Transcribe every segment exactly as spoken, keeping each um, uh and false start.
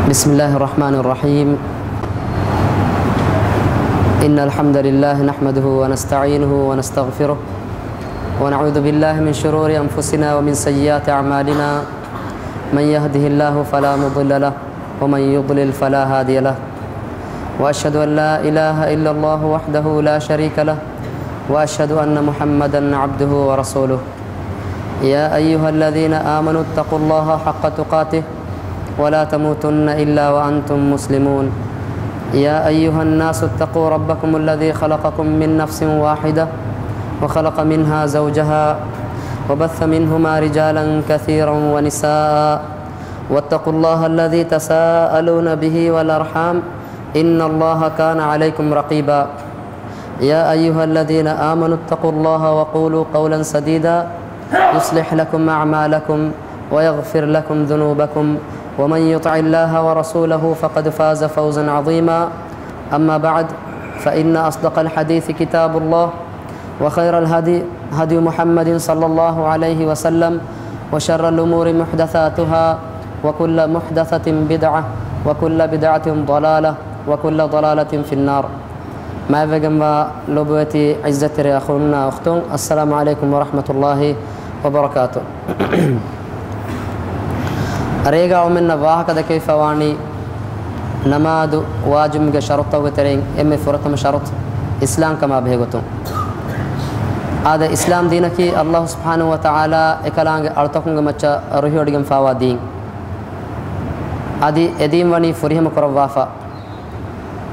بسم الله الرحمن الرحيم. إن الحمد لله نحمده ونستعينه ونستغفره، ونعوذ بالله من شرور أنفسنا ومن سيئات أعمالنا. من يهده الله فلا مضل له، ومن يضلل فلا هادي له. وأشهد أن لا إله إلا الله وحده لا شريك له، وأشهد أن محمدا عبده ورسوله. يا أيها الذين آمنوا اتقوا الله حق تقاته ولا تموتن إلا وأنتم مسلمون. يا أيها الناس اتقوا ربكم الذي خلقكم من نفس واحدة وخلق منها زوجها وبث منهما رجالا كثيرا ونساء واتقوا الله الذي تساءلون به والأرحام إن الله كان عليكم رقيبا. يا أيها الذين آمنوا اتقوا الله وقولوا قولا سديدا يصلح لكم أعمالكم ويغفر لكم ذنوبكم ومن يطع الله ورسوله فقد فاز فوزا عظيما. أما بعد، فإن أصدق الحديث كتاب الله، وخير الهدي هدي محمد صلى الله عليه وسلم، وشر الأمور محدثاتها، وكل محدثة بدعة، وكل بدعة ضلالة، وكل ضلالة في النار. މާތްވެގެންވާ ލޮބުވެތި ޢިއްޒަތްތެރި އަޚުންނާ އުޚްތުން، އައްސަލާމު ޢަލައިކުމް ވަރަޙްމަތުﷲި ވަބަރަކާތު. ރޭގާ އޮމެންނަށް ވާހަކަ ދެކެވިފަވާނީ، ނަމާދު ވާޖިބުގެ ޝަރުޠުތަކުގެ ތެރެއިން އެންމެ ފުރަތަމަ ޝަރުޠު އިސްލާމްކަމާ ބެހޭގޮތުން. އާދެ، އިސްލާމް ދީނަކީ ﷲ ސުބްޙާނަހު ވަތަޢާލާ އެކަލާނގެ އަޅުތަކުންގެ މައްޗަށް ރުހިވޮޑިގެންފާވާ ދީން. އަދި އެ ދީން ވަނީ ފުރިހަމަ ކުރައްވާފަ.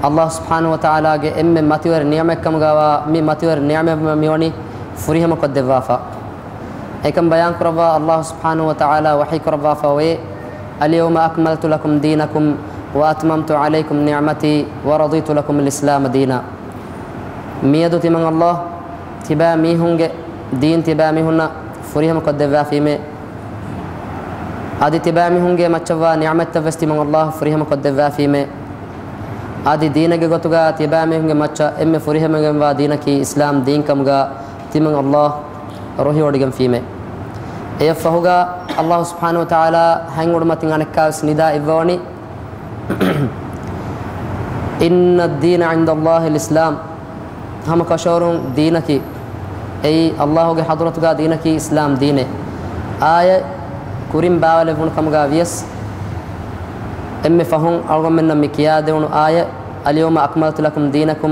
ﷲ ސުބްޙާނަހު ވަތަޢާލާގެ އެންމެ މަތިވެރި ނިޢުމަތްކަމުގާވާ މި މަތިވެރި ނިޢުމަތް މިވަނީ ފުރިހަމަ ކޮށްދެއްވާފަ. އެކަން ބަޔާންކުރައްވާ ﷲ ސުބްޙާނަހު ވަތަޢާލާ ވަޙީކުރައްވާފައިވޭ، اليوم أكملت لكم دينكم وأتممت عليكم نعمتي ورضيت لكم الإسلام دينا. މިއަދު ތިމަން ﷲ ތިބާ މީހުންގެ ދީން ތިބާ މީހުންނަށް ފުރިހަމަ ކޮށްދެއްވާފީމޭ. އަދި ތިބާމީހުންގެ މައްޗަށްވާ ނިޢުމަތްތައްވެސް ތިމަން ﷲ ފުރިހަމަ ކޮށްދެއްވާފީމޭ. އަދި ދީނެއްގެ ގޮތުގަ ތިބާމީހުންގެ މައްޗަށް އެންމެ ފުރިހަމަވެގެންވާ ދީނަކީ އިސްލާމް ދީންކަމުގަ ތިމަން ﷲ ރުހިވޮޑިގެންފީމޭ. އެޔަށްފަހުގަ ﷲ ސުބްޙާނަހު ވަތަޢާލާ ހަތް އުޑުމަތިން އަނެއްކާވެސް ނިދާ އިއްވަވަނީ، إن الدين عند الله الإسلام. ހަމަ ކަށަވަރުން ދީނަކީ، އެއީ ﷲގެ ޙަޟްރަތުގަ ދީނަކީ އިސްލާމް ދީނޭ. އާޔަތް ކުރިން ބާވަލެއްވުނު ކަމުގަ ވިޔަސް، އެންމެ ފަހުން އަޅުގަނޑުމެންނަށް މި ކިޔާދެވުނު އާޔަތް، اليوم أكملت لكم دينكم،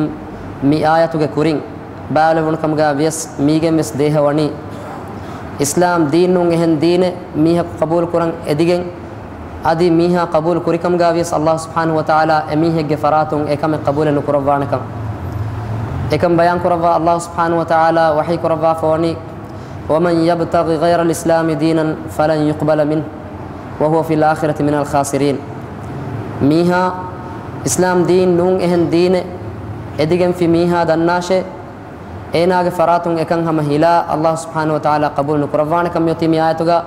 މި އާޔަތުގެ ކުރިން ބާވަލެއްވުނު ކަމުގަ ވިޔަސް، މީގެން ވެސް ދޭހަވަނީ، އިސްލާމް ދީން ނޫން އެހެން ދީނެއް މީހަކު ޤަބޫލު ކުރަން އެދިގެން، އަދި މީހާ ޤަބޫލު ކުރިކަމުގަ ވިޔަސް ﷲ ސުބްޙާނަހު ވަތަޢާލާ އެމީހެއްގެ ފަރާތުން އެކަމެއް ޤަބޫލެއް ނުކުރައްވާނެކަން. އެކަން ބަޔާންކުރައްވާ ﷲ ސުބްޙާނަހު ވަތަޢާލާ ވަޙީކުރައްވާފަވަނީ، ومن يبتغ غير الإسلام دينا فلن يقبل منه وهو في الآخرة من الخاسرين. މީހާ އިސްލާމް ދީން ނޫން އެހެން ދީނެއް އެދިގެންފި މީހާ ދަންނާށޭ، އޭނާގެ ފަރާތުން އެކަން ހަމަ ހިލާ ﷲ ސުބްޙާނަހު ވަތަޢާލާ ޤަބޫލު ނުކުރައްވާނެކަން މިއޮތީ މި އާޔަތުގަ.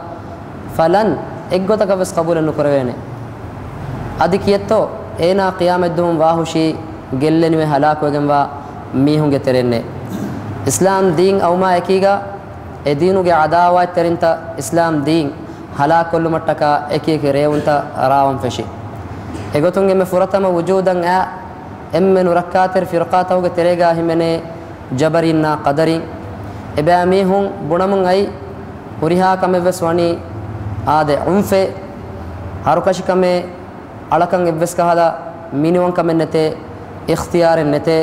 ފަލަން، އެއްގޮތަކަށް ވެސް ޤަބޫލެއް ނުކުރެވޭނެ. އަދި ކިއެއްތޯ އޭނާ ޤިޔާމަތްދުވަހުން ވާހުށީ ގެއްލެނިވެ ހަލާކުވެގެންވާ މީހުންގެ ތެރެއިންނޭ. އިސްލާމް ދީން އައުމާ އެކީގަ އެ ދީނުގެ ޢަދާވާތްތެރިންތައް އިސްލާމް ދީން ހަލާކުކޮށްލުމަށްޓަކާ އެކިއެކި ރޭވުންތައް ރާވަން ފެށި. އެގޮތުން އެންމެ ފުރަތަމަ ވުޖޫދަށް އައި އެންމެ ނުރައްކާތެރި ފިރުޤާތަކުގެ ތެރޭގަ ހިމެނޭ ޖަބަރީންނާ ޤަދަރީން. އެބައިމީހުން ބުނަމުން އައި ހުރިހާ ކަމެއްވެސް ވަނީ އާދެ، އުންފެއް، ހަރުކަށިކަމެއް، އަޅަކަށް އެއްވެސް ކަހަލަ މިނިވަންކަމެއް ނެތޭ، އިޚްތިޔާރެއް ނެތޭ.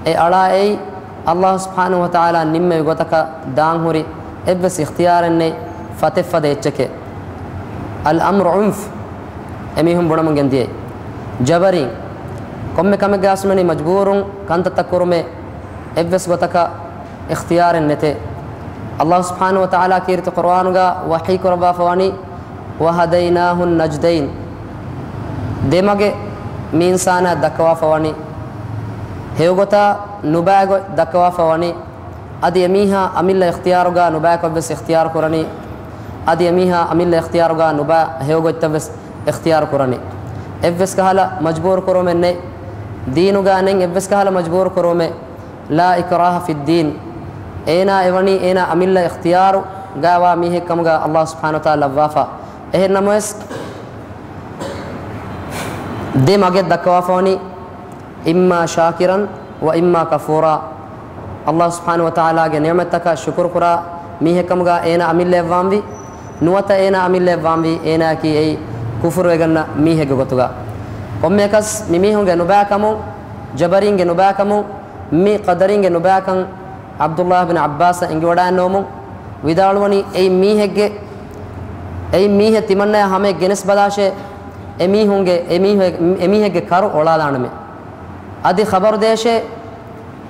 އެ އަޅާ އެއީ ﷲ ސުބްޙާނަހު ވަތަޢާލާ ނިންމެވި ގޮތަކަށް ދާންހުރި އެއްވެސް އިޚްތިޔާރެއް ނެތް ފަތެއް ފަދަ އެއްޗެކޭ. الأمر عنف، އެމީހުން ބުނަމުން ގެންދިޔައީ. ޖަބަރީން، ކޮންމެ ކަމެއްގަ އަސްމަނީ މަޖްބޫރުން ކަންތައްތައް ކުރުމޭ، އެއްވެސް ގޮތަކަށް އިޚްތިޔާރެއް ނެތޭ. ﷲ ސުބްޙާނަހު ވަތަޢާލާ ކީރިތި ޤުރުއާނުގަ ވަޙީ ކުރައްވާފަވަނީ، وهديناه النجدين. ދެމަގެއް މި އިންސާނާ ދައްކަވާފަވަނީ. ހެޔޮގޮތާ ނުބައިގޮތް ދައްކަވާފަވަނީ. އަދި އެމީހާ އަމިއްލަ އިޚްތިޔާރުގަ ނުބައިކޮށްވެސް އިޚްތިޔާރު ކުރަނީ. އަދި އެމީހާ އަމިއްލަ އިޚްތިޔާރުގަ ނުބައި ހެޔޮގޮތްތައްވެސް އިޚްތިޔާރު ކުރަނީ. އެއްވެސް ކަހަލަ މަޖްބޫރު ކުރުމެއް ނެތް. ދީނުގަ ނެތް އެއްވެސް ކަހަލަ މަޖްބޫރު ކުރުމެއް. لا إكراه في الدين. އޭނާ އެވަނީ އޭނާ އަމިއްލަ އިޚްތިޔާރުގައިވާ މީހެއްކަމުގަ ﷲ ސުބްޙާނަހު ވަތަޢާލާ ލައްވާފަ. އެހެން ނަމަވެސް، ދެ މަގެއް ދައްކަވާފަވަނީ، އިއްމާ ޝާކިރަން ވަ އިއްމާ ކަފޫރާ. ﷲ ސުބްޙާނަހު ވަތަޢާލާގެ ނިޢުމަތްތަކަށް ޝުކުރުކުރާ މީހެއްކަމުގަ އޭނާ އަމިއްލައަށްވާންވީ، ނުވަތަ އޭނާ އަމިއްލައަށްވާންވީ އޭނާއަކީ އެއީ ކުފުރުވެގަންނަ މީހެއްގެ ގޮތުގަ. ކޮންމެއަކަސް މި މީހުންގެ ނުބައިކަމުން، ޖަބަރީންގެ ނުބައިކަމުން، މި ޤަދަރީންގެ ނުބައިކަން ޢަބްދުﷲ ބިން ޢައްބާސަށް އެނގިވަޑައިންނެވުމުން ވިދާޅުވަނީ، އެއީ މީހެއްގެ، އެއީ މީހެއް ތިމަންނަޔާ ހަމައެއް ގެނެސް ބަލާށޭ، އެ މީހުންގެ، އެ މީހެއް، އެ މީހެއްގެ ކަރު އޮޅާލާނަމޭ. އަދި ޚަބަރު ދޭށޭ،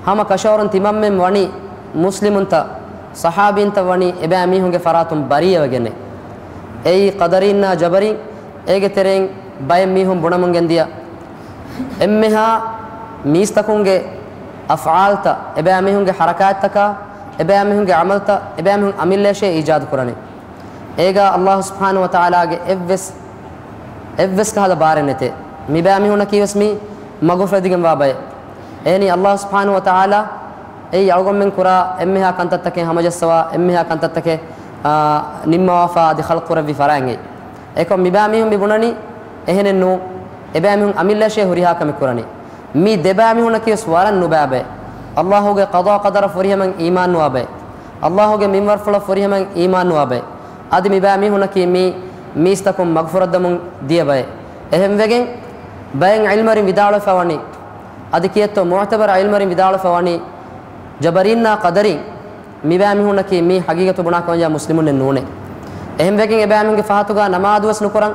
ހަމަ ކަށަވަރުން ތިމަންމެން ވަނީ، މުސްލިމުންތައް، ޞަޙާބީންތައް ވަނީ އެބައިމީހުންގެ ފަރާތުން ބަރީއަވެގެންނޭ. އެއީ ޤަދަރީންނާ ޖަބަރީން، އޭގެ ތެރެއިން ބައެއް މީހުން ބުނަމުން ގެންދިޔަ އެންމެހާ މީސްތަކުންގެ އަފްޢާލްތައް، އެބައިމީހުންގެ ޙަރަކާތްތަކާ، އެބައިމީހުންގެ ޢަމަލްތައް، އެބައިމީހުން އަމިއްލަޔަށޭ އީޖާދު ކުރަނީ. އޭގަ ﷲ ސުބްޙާނަހު ވަތަޢާލާގެ އެއްވެސް، އެއްވެސް ކަހަލަ ބާރެއް ނެތޭ. މިބައިމީހުންނަކީވެސް މީ މަގުފުރެދިގެންވާ ބައެއް. އެހެނީ ﷲ ސުބްޙާނަހު ވަތަޢާލާ އެއީ އަޅުގަނޑުމެން ކުރާ އެންމެހާ ކަންތައްތަކެއް ހަމަޖައްސަވާ، އެންމެހާ ކަންތައްތަކެއް، އާ، ނިންމަވާފާ އަދި ޚަލްޤު ކުރެއްވި ފަރާތް އެއީ. އެކަމް މިބައިމީހުން މި ބުނަނީ އެހެނެއް ނޫން. އެބައިމީހުން އަމިއްލަޔަށޭ ހުރިހާ ކަމެއް ކުރަނީ. މި ދެބައިމީހުންނަކީވެސް ވަރަށް ނުބައި ބައެއް. ﷲގެ ޤަޟާ ޤަދަރަށް ފުރިހަމައިން އީމާންނުވާ ބައެއް. ﷲގެ މިންވަރުފުޅަށް ފުރިހަމައިން އީމާންނުވާ ބައެއް. އަދި މިބައިމީހުންނަކީ މީ މީސްތަކުން މަގުފުރައްދަމުން ދިޔަ ބައެއް. އެހެންވެގެން ބައެއް ޢިލްމުވެރިން ވިދާޅުވެފަ ވަނީ، އަދި ކިއެއްތޯ މުޢުތަބަރު ޢިލްމުވެރިން ވިދާޅުވެފަ ވަނީ، ޖަބަރީންނާ ޤަދަރީން މިބައިމީހުންނަކީ މީ ޙަޤީޤަތު ބުނާ ކަމަށް މުސްލިމުންނެއް ނޫނޭ. އެހެންވެގެން އެބައިމީހުންގެ ފަހަތުގަ ނަމާދުވެސް ނުކުރަން،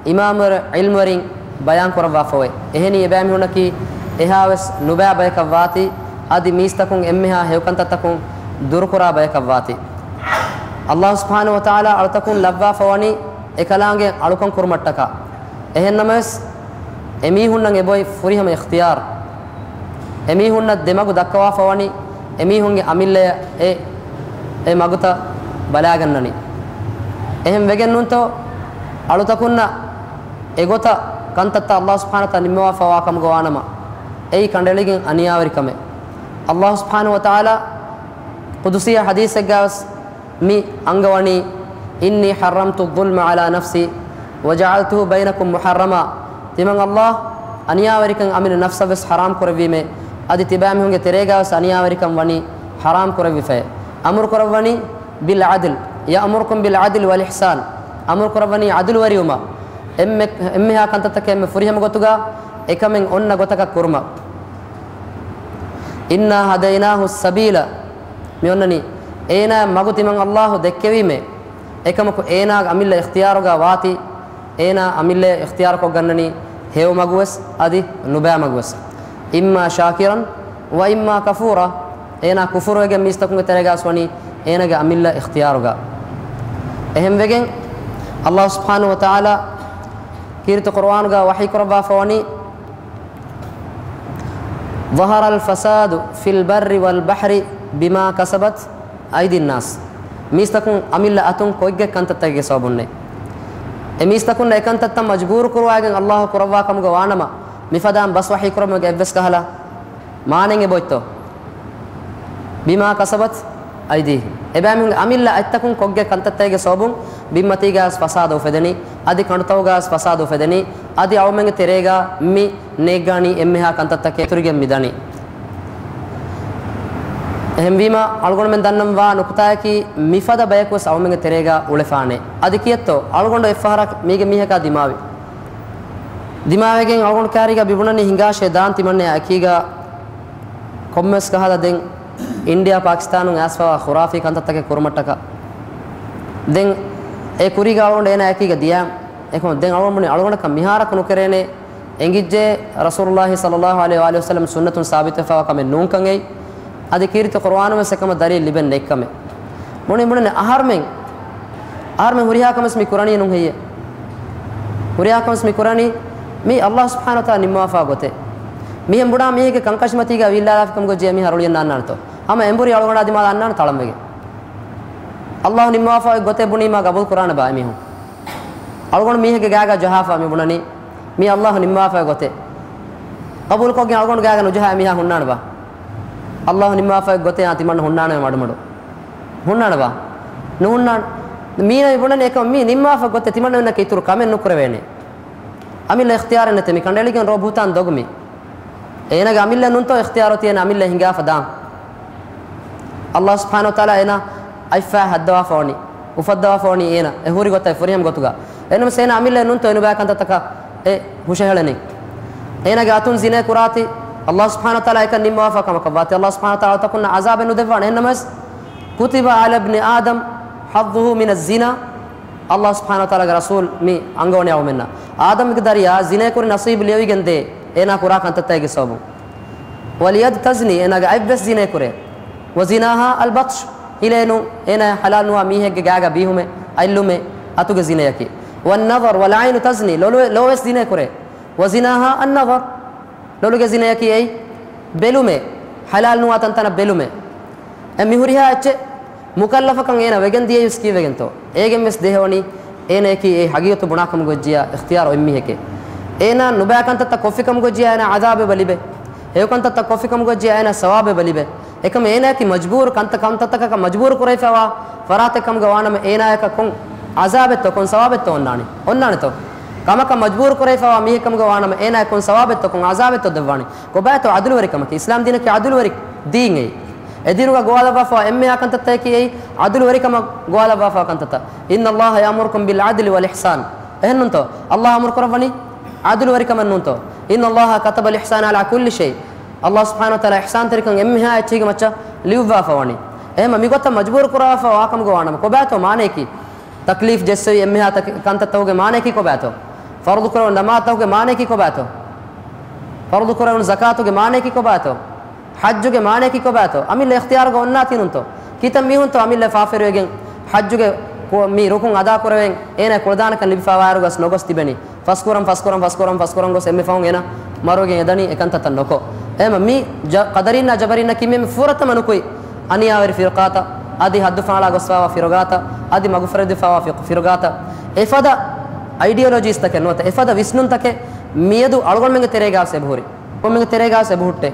އިމާމުވެރި ޢިލްމުވެރިން ބަޔާން ކުރައްވާފައޮތް. އެހެނީ އެބައިމީހުންނަކީ އެހާވެސް ނުބައި ބަޔަކަށް ވާތީ، އަދި މީސްތަކުން އެންމެހާ ހެޔޮކަންތައްތަކުން ދުރުކުރާ ބަޔަކަށް ވާތީ. ﷲ ސުބްޙާނަހު ވަތަޢާލާ އަޅުތަކުން ލައްވާފަ ވަނީ އެކަލާނގެ އަޅުކަން ކުރުމަށްޓަކާ. އެހެންނަމަވެސް، އެމީހުންނަށް އެބޮތް ފުރިހަމަ އިޚްތިޔާރު. އެމީހުންނަށް ދެމަގު ދައްކަވާފަ ވަނީ، އެމީހުންގެ އަމިއްލަޔަށް އެ، އެ މަގުތައް ބަލާގަންނަނީ. އެހެން ވެގެން ނޫންތޯ، އަޅުތަކުންނަށް އެގޮތަށް ކަންތައްތައް ﷲ ސުބްޙާނަހު ވަތަޢާލާ ނިންމަވާފަވާ ކަމުގަ ވާނަމަ، އެއީ ކަނޑައެޅިގެން އަނިޔާވެރިކަމެއް. ﷲ ސުބްޙާނަހު ވަތަޢާލާ ޤުދުސީ ޙަދީޘެއްގަވެސް މި އަންގަވަނީ، إني حرمت الظلم على نفسي وجعلته بينكم محرما. ތިމަން ﷲ އަނިޔާވެރިކަން އަމިއްލަ ނަފްސަށްވެސް ޙަރާމް ކުރެއްވީމޭ، އަދި ތިބާމީހުންގެ ތެރޭގަވެސް އަނިޔާވެރިކަން ވަނީ ޙަރާމް ކުރެއްވިފައޭ. އަމުރު ކުރައްވަނީ بالعدل، يأمركم بالعدل والإحسان. އަމުރު ކުރައްވަނީ ޢަދުލުވެރިވުމަށް، އެންމެ، އެންމެހާ ކަންތައްތަކެއް އެންމެ ފުރިހަމަ ގޮތުގަ އެކަމެއް އޮންނަ ގޮތަކަށް ކުރުމަށް. إنا هديناه السبيل. މި އޮންނަނީ އޭނާ މަގު ތިމަން ﷲ ދެއްކެވީމޭ. އެކަމަކު އޭނާގެ އަމިއްލަ އިޚްތިޔާރުގަ ވާތީ، އޭނާ އަމިއްލަ އިޚްތިޔާރުކޮށްގަންނަނީ ހެޔޮ މަގުވެސް އަދި ނުބައި މަގުވެސް. إما شاكرا وإما كفورا. އޭނާ ކުފުރުވެގެން މީސްތަކުންގެ ތެރޭގަސް ވަނީ އޭނާގެ އަމިއްލަ އިޚްތިޔާރުގަ. އެހެންވެގެން ﷲ ސުބްޙާނަހު ވަތަޢާލާ ކީރިތި ޤުރުއާނުގަ ވަޙީ ކުރައްވާފަ ވަނީ، ظهر الفساد في البر والبحر بما كسبت أيدي الناس. މީސްތަކުން އަމިއްލަ އަތުން ކޮށްގެ ކަންތައްތަކެއްގެ ސަބަބުންނޭ. އެ މީސްތަކުންނަށް އެކަންތައްތައް މަޖުބޫރު ކުރުވާގެން ﷲ ކުރައްވާ ކަމުގަ ވާނަމަ، މިފަދައިން ބަސް ވަޙީ ކުރަމުގެ އެއްވެސް ކަހަލަ މާނައެއް އެބޮތްތޯ؟ بما كسبت أيديهم. އެބައިމީހުންގެ އަމިއްލަ އަތްތަކުން ކޮށްގެ ކަންތައްތައްގެ ސަބަބުން ބިންމަތީގައިވެސް ފަސާދަ އުފެދެނީ، އަދި ކަނޑުތަކުގައިވެސް ފަސާދަ އުފެދެނީ، އަދި އަޅުމެންގެ ތެރޭގަ މި ނޭއްގާނީ އެންމެހާ ކަންތައްތަކެއް އިތުރުގެން މި ދަނީ. އެހެންވީމަ، އަޅުގަނޑުމެން ދަންނަންވާ ނުކުތާއަކީ، މިފަދަ ބަޔަކުވެސް އަޅުމެންގެ ތެރޭގަ އުޅެފާނެ. އަދި ކިއެއްތޯ، އަޅުގަނޑު އެއްފަހަރަށް މީގެ މީހަކާ ދިމާވި. ދިމާވެގެން އަޅުގަނޑު ކާރީގަ ބިބުނަނީ ހިނގާށޭ ދާން ތިމަންނަޔާ އެކީގަ ކޮންމެސް ކަހަލަ ދެން އިންޑިއާ ޕާކިސްތާނުން އައިސްފަވާ ޚުރާފީ ކަންތައްތަކެއް ކުރުމަށްޓަކާ. ދެން އެ ކުރީގަ އަޅުގަނޑު އޭނާ އެކީގަ ދިޔަ. އެކަމަ ދެން އަޅުގަނޑު ބުނި އަޅުގަނޑަކަށް މިހާރަކު ނުކެރޭނެ. އެނގިއްޖެ ރަސޫލުﷲ ޞައްލަﷲ ޢަލައިހި ވައާލިހި ވަސައްލަމް ސުންނަތުން ސާބިތުވެފަވާ ކަމެއް ނޫންކަން އެއީ. އަދި ކީރިތި ޤުރުއާނުން ވެސް އެކަމަށް ދަލީލް ލިބެން ނެތްކަމެއް. ބުނި ބުނަނީ އަހަރުމެން، އަހަރުމެން ހުރިހާ ކަމެއް މި ކުރަނީ ނޫން ހެއްޔޭ؟ ހުރިހާ ކަމެއް މި ކުރަނީ މީ ﷲ ސުބްޙާނަހު ވަތަޢާލާ ނިންމަވާފާ ގޮތެއް. މިހެން ބުނާ މީހެއްގެ ކަންކަށިމަތީގަ ވީއްލާލާފިކަމުގަ ޖެހޭ މީހާ ރުޅިއަންނާންނާނެތޯ؟ ހަމަ އެނބުރި އަޅުގަނޑާ ދިމާލަށް އަންނާނެ ތަޅަންވެގެން. ﷲ ނިންމަވާފާ ގޮތެއް ބުނީ މާ ގަބޫލު ކުރާނެ ބާ އެމީހުން؟ އަޅުގަނޑު މީހެއްގެ ގާގަ ޖަހާފާ މި ބުނަނީ މީ ﷲ ނިންމަވާފާ ގޮތެއް. ގަބޫލުކޮށްގެން އަޅުގަނޑު ގާގަ ނުޖަހާ އެމީހާ ހުންނާނެ ބާ؟ ﷲ ނިންމަވާފާ ގޮތެއް އާ ތިމަންނަ ހުންނާނެ މަޑުމަޑު. ހުންނާނެ ބާ؟ ނުހުންނާނެ. މީނަ މި ބުނަނީ އެކަމަށް މީ ނިންމަވާފާ ގޮތެއް ތިމަންނަމެންނަކަށް އިތުރު ކަމެއް ނުކުރެވޭނެ. އަމިއްލަ އިޚްތިޔާރެއް ނެތޭ މި ކަނޑައެޅިގެން ރޯ ބުހުތާން ދޮގު މީ. އޭނާގެ އަމިއްލަ ނޫންތޯ އިޚްތިޔާރު އޮތީ އޭނާ އަމިއްލަ ހިނގާފަ ދާން. އައްލާހު ސުބްޙާނަހު ވަތަޢާލާ އޭނާ އަތްފާ ހައްދަވާފަ ވަނީ، އުފައްދަވާފަ ވަނީ އޭނާ އެ ހުރި ގޮތަށް ފުރިހަމަ ގޮތުގަ. އެހެންނަމަވެސް އޭނާ އަމިއްލަ ނޫންތޯ އެނުބައި ކަންތައްތަކަށް އެ ހުށަހެޅެނީ. އޭނާގެ އަތުން ޒިނޭ ކުރާތީ، އައްލާހު ސުބްޙާނަހު ވަތަޢާލާ އެކަން ނިންމަވާފަ ކަމަކަށް ވާތީ، އައްލާހު ސުބްޙާނަހު ވަތަޢާލާ އޮތަކުންނަށް ޢަޒާބެއް ނުދެއްވާނެ. އެހެންނަމަވެސް، كتب على ابن آدم حظه من الزنا. އައްލާހު ސުބްޙާނަހު ވަތަޢާލާގެ ރަސޫލް މި އަންގަވަނީ އަޅުމެންނަށް، އާދަމްގެ ދަރިޔާ ޒިނޭކުރި ނަސީބު ލިޔެވިގެން ދޭ، އޭނާ ކުރާ ކަންތައްތަކުގެ ސަބަބުން. واليد تزني، އޭނާގެ އަތްވެސް ޒިނޭކުރޭ. وزناها البطش، ހިލޭނު އޭނާ ޙަލާލު ނުވާ މީހެއްގެ ގާގަ ބީހުމެއް، އަތްލުމެއް، އަތުގެ ޒިނަޔަކީ. والنظر، والعين تزني، ލޮލު، ލޯވެސް ޒިނޭކުރޭ. وزناها النظر، ލޮލުގެ ޒިނަޔަކީ އެއީ ބެލުމޭ، ޙަލާލު ނުވާ ތަންތަނަށް ބެލުމޭ. އެ މި ހުރިހާ އެއްޗެއް މުކައްލަފަކަން އޭނާ ވެގެން ދިޔަޔުސް ކީއްވެގެންތޯ؟ އޭގެން ވެސް ދޭހަވަނީ އޭނަޔަކީ އެ ޙަޤީޤަތު ބުނާކަމުގެ އޮއްޖިޔާ އިޚްތިޔާރު އޮތްމީހެކޭ. އޭނާ ނުބައި ކަންތައްތައް ކޮށްފިކަމުގެ އޮއްޖިޔާ އޭނާ ޢަޛާބެއް އެބަ ލިބޭ. ހެޔޮ ކަންތައްތައް ކޮށްފިކަމުގެ އޮއްޖިޔާ އޭނާ ސަވާބެއް އެބަ ލިބޭ. އެކަމަ އޭނާޔަކީ މަޖްބޫރު ކަންތައް، ކަންތައްތަކަކަށް މަޖްބޫރު ކުރެވިފައިވާ ފަރާތެއް ކަމުގަ ވާނަމަ އޭނާޔަކަށް ކޮން ޢަޛާބެއްތޯ ކޮން ސަވާބެއްތޯ އޮންނާނީ؟ އޮންނާނެތޯ؟ ކަމަކަށް މަޖްބޫރު ކުރެވިފައިވާ މީހެއް ކަމުގަ ވާނަމަ އޭނާޔަށް ކޮން ސަވާބެއްތޯ ކޮން ޢަޛާބެއްތޯ ދެއްވާނީ؟ ކޮބާތޯ ޢަދުލުވެރިކަމަކީ؟ އިސްލާމް ދީނަކީ ޢަދުލުވެރި ދީން އެއީ. އެދިރުގަ ގޮވާލައްވާފައިވާ އެންމެހާ ކަންތައްތަކަކީ އެއީ ޢަދުލުވެރިކަމަށް ގޮވާލައްވާފައިވާ ކަންތައްތައް. إن الله يأمركم بالعدل والإحسان. އެހެންނޫންތޯ؟ އައްލާހު އަމުރު ކުރައްވަނީ ޢަދުލުވެރިކަމަށް ނޫންތޯ؟ إن الله كتب الإحسان على كل شيء. އައްލާހު ސުބްޙާނަހު ވަތަޢާލާ އިޙްސާންތެރިކަން އެންމެހާ އެއްޗެއްގެ މައްޗަށް ލިޔުއްވާފަ ވަނީ. އެހެންމަ މިގޮތަށް މަޖްބޫރު ކުރައްވާފަ ވާކަމުގަ ވާނަމަ ކޮބާތޯ މާނަޔަކީ؟ ތަކްލީފް ޖެއްސެވި އެންމެހާ ތަކެ-، ކަންތައްތަކުގެ މާނަޔަކީ ކޮބާތޯ؟ ފަރުޟު ކުރެވުނު ނަމާދުތަކުގެ މާނަޔަކީ ކޮބާތޯ؟ ފަރުޟު ކުރެވުނު ޒަކާތުގެ މާނަޔަކީ ކޮބާތޯ؟ ޙައްޖުގެ މާނަޔަކީ ކޮބާތޯ؟ އަމިއްލަ އިޚްތިޔާރުގަ އޮންނާތީ ނޫންތޯ؟ ކިތައް މީހުންތޯ އަމިއްލަ ފާފައިރުވެގެން ޙައްޖުގެ ކު-، މި ރުކުން އަދާކުރެވެން އޭނާ ކުޅަދާނަކަން ލިބިފައިވާއިރު ގަސް ނޮގޮސް ތިބެނީ؟ ފަސްކުރަން، ފަސްކުރަން، ފަސްކުރަން ގޮސް އެންމެ ފަހުން އޭނާ މަރުވެގެން އެދަނީ އެކަންތައްތައް ނުކޮށް. އެހެންމަ މި ޖަ-، ޤަދަރީންނާ ޖަބަރީންނަކީ މި ފުރަތަމަ ނުކުތް އަނިޔާވެރި ފިރުޤާތައް، އަދި ޙައްދު ފަހަޅާ ގޮސްފައިވާ ފިރުޤާތައް، އަދި މަގުފުރެދިފައިވާ ފި-، ފިރުޤާތައް. އެފަދަ އައިޑިއޮލޮޖީސްތަކެއް ނުވަތަ އެފަދަ ވިސްނުންތަކެއް މިއަދު އަޅުގަނޑުމެންގެ ތެރޭގަވެސް އެބަހުރި. އަޅުގަނޑުމެންގެ ތެރޭގަވެސް އެބަހުއްޓޭ.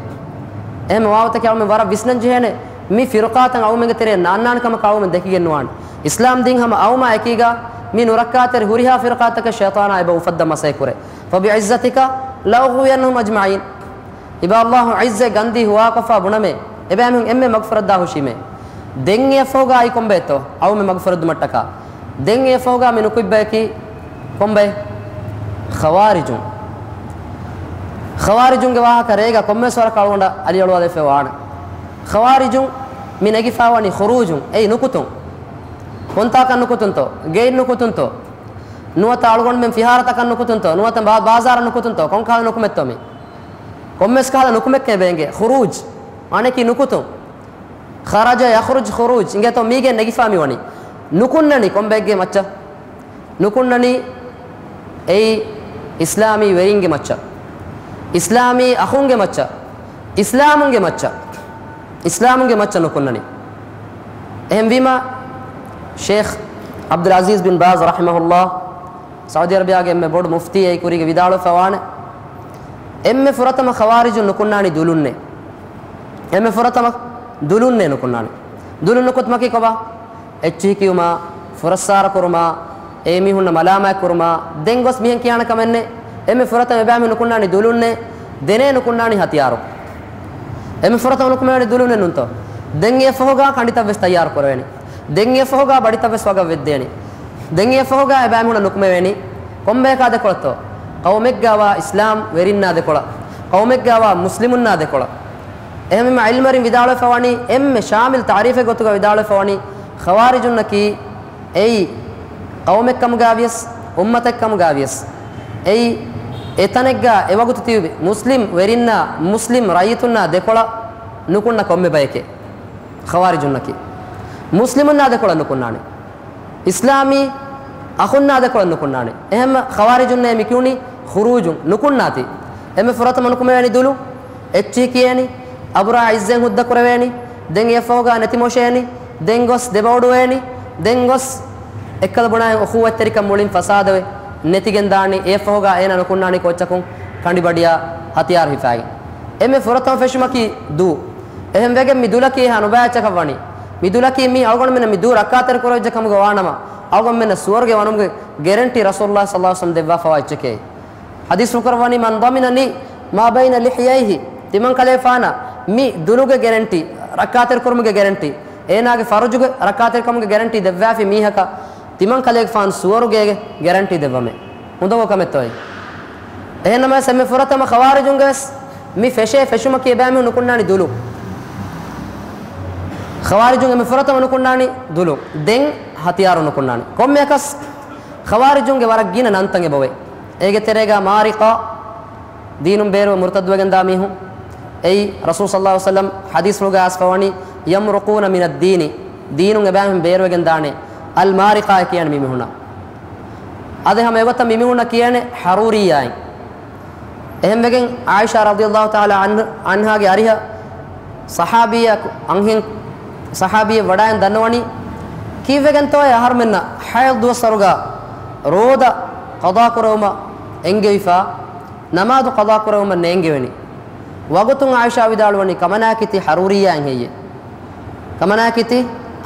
އެހެންމަ ވާގޮތަކީ އަޅުމެން ވަރަށް ވިސްނަން ޖެހޭނެ މި ފިރުޤާތައް އަޅުމެންގެ ތެރޭ ނާންނާނެ ކަމަކަށް އަޅުމެން ދެކިގެން ނުވާނެ. އިސްލާމް ދީން ހަމަ އައުމާ އެކީގަ މި ނުރައްކާތެރި ހުރިހާ ފިރުޤާތަކެއް ޝައިޠާނާ އެބަ އުފައްދަން މަސައްކަތް ކުރޭ. فبعزتك لأغوينهم أجمعين. އިބާ އައްލާހު ޢިއްޒަތް ގަންދީ ހުވާކޮށްފާ ބުނަމޭ، އެބައިމީހުން އެންމެ މަގުފުރެއްދާ ހުށީމޭ. ދެން އެއަށްފަހުގަ އައި ކޮންބައެއްތޯ އައުމެއް މަގުފުރެއްދުމަށްޓަކާ؟ ދެން އެއަށްފަހުގަ މި ނުކުތްބަޔަކީ ކޮންބައެއް؟ ޚަވާރިޖުން. ޚަވާރިޖުންގެ ވާހަކަ ރޭގަ ކޮންމެވެސް ވަރަކަށް އަޅުގަނޑަށް އަލިއަޅުވާލެވިފައި ވާނެ. ޚަވާރިޖުން މި ނެގިފައިވަނީ ޚުރޫޖުން. އެއީ ނުކުތުން. ކޮންތާކަށް ނުކުތުންތޯ؟ ގެއިން ނުކުތުންތޯ؟ ނުވަތަ އަޅުގަނޑުމެން ފިހާރަތަކަށް ނުކުތުންތޯ؟ ނުވަތަ ބާ-، ބާޒާރަށް ނުކުތުންތޯ؟ ކޮންކަހަލަ ނުކުމެއްތޯ މީ؟ ކޮންމެސް ކަހަލަ ނުކުމެއްކަމެވެ އެނގޭ. ޚުރޫޖް މާނައަކީ ނުކުތުން. ޚަރަޖަ ޔަޚްރުޖް ޚުރޫޖް އިނގޭތޯ މީގެ ނެގިފާ މިވަނީ. ނުކުންނަނީ ކޮންބައެއްގެ މައްޗަށް؟ ނުކުންނަނީ އެއީ އިސްލާމީ ވެރިންގެ މައްޗަށް، އިސްލާމީ އަޚުންގެ މައްޗަށް، އިސްލާމުންގެ މައްޗަށް، އިސްލާމުންގެ މައްޗަށް ނުކުންނަނީ. އެހެންވީމަ، ޝޭޚް ޢަބްދުލް ޢަޒީޒް ބިން ބާޒް ރަޙިމަހުﷲ، ސައުދީ ޢަރަބިޔާގެ އެންމެ ބޮޑު މުފްތީ އެއީ ކުރީގެ ވިދާޅުވެފަ ވާނެ، އެންމެ ފުރަތަމަ ޚަވާރިޖުން ނުކުންނާނީ ދުލުންނޭ. އެންމެ ފުރަތަމަ ދުލުންނޭ ނުކުންނާނީ. ދުލުން ނުކުތުމަކީ ކޮބާ؟ އެއްޗިހި ކިޔުމާ، ފުރައްސާރަ ކުރުމާ، އެ މީހުންނަށް މަލާމާތް ކުރުމާ، ދެން ގޮސް މިހެން ކިޔާނެ ކަމެއް ނެތް. އެންމެ ފުރަތަމަ އެބައިމީހުން ނުކުންނާނީ ދުލުންނޭ، ދެނޭ ނުކުންނާނީ ހަތިޔާރު. އެންމެ ފުރަތަމަ ނުކުމެވޭނީ ދުލުންނޭ ނޫންތޯ؟ ދެން އެއަށްފަހުގަ ކަނޑިތައް ވެސް ތައްޔާރު ކުރެވޭނީ. ދެން އެއަށްފަހުގަ ބަޑިތައް ވެސް ވަގަށް ވެއްދޭނީ. ދެން އެއަށްފަހުގަ އެބައިމީހުންނަށް ނުކުމެވޭނީ. ކޮންބަޔަކާ ދެކޮޅަށްތޯ؟ ޤައުމެއްގަވާ އިސްލާމް ވެރިންނާ ދެކޮޅަށް. ޤައުމެއްގަވާ މުސްލިމުންނާ ދެކޮޅަށް. އެހެންވީމަ ޢިލްމުވެރިން ވިދާޅުވެފަ ވަނީ، އެންމެ ޝާމިލް ތަޢުރީފެއް ގޮތުގަ ވިދާޅުވެފަ ވަނީ، ޚަވާރިޖުންނަކީ އެއީ ޤައުމެއްކަމުގަވިޔަސް، އުއްމަތެއްކަމުގަވިޔަސް، އެއީ އެތަނެއްގަ އެވަގުތު ތިބި މުސްލިމް ވެރިންނާ، މުސްލިމް ރައްޔިތުންނާ ދެކޮޅަށް ނުކުންނަ ކޮންމެ ބަޔެކޭ. ޚަވާރިޖުންނަކީ މުސްލިމުންނާ ދެކޮޅަށް ނުކުންނާނެ. އިސްލާމީ އަޚުންނާ ދެކޮޅަށް ނުކުންނާނެ. އެހެންމަ ޚަވާރިޖުންނޭ މި ކިޔުނީ ޚުރޫޖުން، ނުކުންނާތީ. އެންމެ ފުރަތަމަ ނުކުމެވޭނީ ދުލު، އެއްޗިހި ކިޔޭނީ، އަބުރާ ޢިއްޒަތް ހުއްދަ ކުރެވޭނީ، ދެން އެއަށްފަހުގަ ނެތިމޮށޭނީ، ދެން ގޮސް ދެބައުޑުވޭނީ، ދެން ގޮސް އެއްކަލަ ބުނާ އުޚުވަތްތެރިކަން މުޅިން ފަސާދަވެ، ނެތިގެން ދާނީ. އެއަށްފަހުގަ އޭނާ ނުކުންނާނީ ކޯއްޗަކުން؟ ކަނޑިބަޑިޔާ ހަތިޔާރު ހިފާގެން. އެންމެ ފުރަތަމަ ފެށުމަކީ ދު. އެހެންވެގެން މި ދުލަކީ އެހާ ނުބައި އެއްޗަކަށް ވަނީ. މި ދުލަކީ މީ އަޅުގަނޑުމެންނަށް މި ދު ރައްކާތެރި ކުރެވިއްޖެ ކަމުގަ ވާނަމަ، އަޅުގަނޑުމެންނަށް ސުވަރުގެ ވަނުމުގެ ގެރެންޓީ ރަސޫލުﷲ ޞައްލަﷲު ޢަލައިހި ވަސައްލަމް ދެއްވާފަވާ އެއްޗެކޭ. ޙަދީޘްފުޅު ކުރައްވަނީ، "من ضمن لي ما بين لحييه." ތިމަން ކަލޭފާނަށް މި ދުލުގެ ގެރެންޓީ، ރައްކާތެރިކުރުމުގެ ގެރެންޓީ، އޭނާގެ ފަރުޖުގެ ރައްކާތެރިކަމުގެ ގެރެންޓީ ދެއްވާފި މީހަކަށް ތިމަން ކަލޭގެފާނު ސުވަރުގޭގެ ގެރެންޓީ ދެއްވަމޭ. އުނދަގޫ ކަމެއްތޯއޭ؟ އެހެންނަމަވެސް އެންމެ ފުރަތަމަ ޚަވާރިޖުންގެ ވެސް މި ފެށޭ ފެށުމަކީ އެބައިމީހުން ނުކުންނާނީ ދުލު. ޚަވާރިޖުން އެންމެ ފުރަތަމަ ނުކުންނާނީ ދުލު. ދެން ހަތިޔާރު ނުކުންނާނީ. ކޮންމެއަކަސް ޚަވާރިޖުންގެ ވަރަށް ގިނަ ނަންތައް އެބައޮތް. އޭގެ ތެރޭގަ މާރިޤާ، ދީނުން ބޭރުވެ މުރުތައްދުވެގެންދާ މީހުން. އެއީ، ރަސޫލު ޞައްލަﷲު ޢަލައިހި ވަސައްލަމް ޙަދީޘްފުޅުގައި އައިސްފަވަނީ، "يمرقون من الدين." ދީނުން އެބައިމީހުން ބޭރުވެގެންދާނެ. އަލްމާރިޤާ ކިޔާނެ މި މީހުންނަށް. އަދި ހަމަ އެގޮތަށް މި މީހުންނަށް ކިޔޭނެ ޙަރޫރިއްޔާއިން. އެހެންވެގެން ޢާއިޝާ ރަޟިޔަﷲު ތަޢާލާ ޢަން، ޢަންހާގެ އަރިހަށް ޞަޙާބީއަކު އަންހެން، ޞަޙާބީއެއް ވަޑައިން ދަންނަވަނީ، ކީއްވެގެންތޯއޭ އަހަރުމެންނަށް ޙައިޟު ދުވަސްވަރުގަ ރޯދަ ޤަޟާ ކުރެވުމަށް އެންގެވިފަ، ނަމާދު ޤަޟާ ކުރެވުމަށް ނޭނގެވެނީ؟ ވަގުތުން ޢާއިޝާ ވިދާޅުވަނީ، ކަމަނާކީ ތި ޙަރޫރިއްޔާއިން ހެއްޔޭ؟ ކަމަނާކީ ތި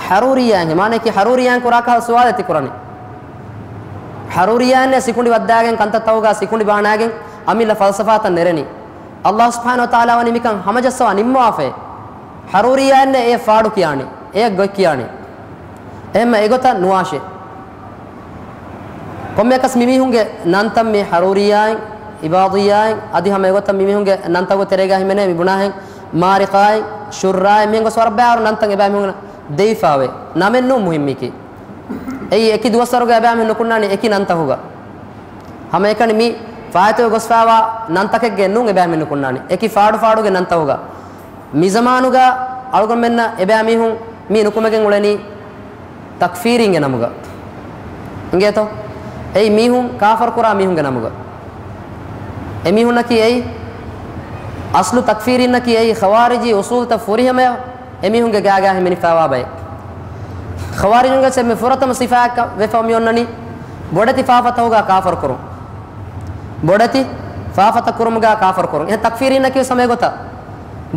ޙަރޫރިއްޔާއިން ހެއްޔޭ؟ މާނައަކީ ޙަރޫރިއްޔާއިން ކުރާކަހަލަ ސުވާލެއް ތި ކުރަނީ. ޙަރޫރިއްޔާއިންނޭ ސިކުނޑި ވައްދާގެން ކަންތައްތަކުގަ ސިކުނޑި ބާނާގެން އަމިއްލަ ފަލްސަފާތައް ނެރެނީ. ﷲ ސުބްޙާނަހޫ ވަތަޢާލާ ވަނީ މިކަން ހަމަޖައްސަވާ ނިންމަވާފައޭ. ޙަރޫރިއްޔާއިންނޭ އެ ފާޑު ކިޔާނީ، އެ ގޮތް ކިޔާނީ. އެހެންމަ އެގޮތަށް ނުވާށޭ. ކޮންމެއަކަސް މިމީހުންގެ ނަންތައް މި ޙަރޫރިއްޔާއިން، އިބާޟިއްޔާއިން، އަދި ހަމަ އެގޮތަށް މިމީހުންގެ ނަންތަކުގެ ތެރޭގަ ހިމެނޭ މި ބުނާހެން، މާރިޤާއިން، ޝުއްރާއިން، މިހެން ގޮސް ވަރަށް ބައިވަރު ނަންތައް އެބައިމީހުންނަށް ދެވިފައިވޭ. ނަމެއް ނޫން މުހިއްމީކީ. އެއީ އެކި ދުވަސްވަރުގަ އެބައިމީހުން ނުކުންނާނީ އެކި ނަންތަކުގަ. ހަމައެކަނި މި ފާއިތުވެ ގޮސްފައިވާ ނަންތަކެއްގެ ނޫން އެބައިމީހުން ނުކުންނާނީ. އެކި ފާޑު ފާޑުގެ ނަންތަކުގަ. މިޒަމާނުގަ އަޅުގަނޑުމެންނަށް އެބައިމީހުން މީ ނުކުމެގެން އުޅެނީ ތަކްފީރީންގެ ނަމުގަ. އިނގޭތޯ؟ އެއީ މީހުން ކާފަރު ކުރާ މީހުންގެ ނަމުގަ. އެމީހުންނަކީ އެއީ، އަސްލު ތަކްފީރީންނަކީ އެއީ ޚަވާރިޖީ އުސޫލުތައް ފުރިހަމަޔަށް އެމީހުންގެ ގާގާ ހިމެނިފައިވާ ބައެއް. ޚަވާރިޖުންގެ އެންމެ ފުރަތަމަ ސިފައަކަށް ވެފަ މިއޮންނަނީ ބޮޑެތި ފާފަތަކުގަ ކާފަރު ކުރުން. ބޮޑެތި ފާފަތައް ކުރުމުގަ ކާފަރު ކުރުން. އެހެން ތަކްފީރީންނަކީ ވެސް ހަމަ އެގޮތަށް.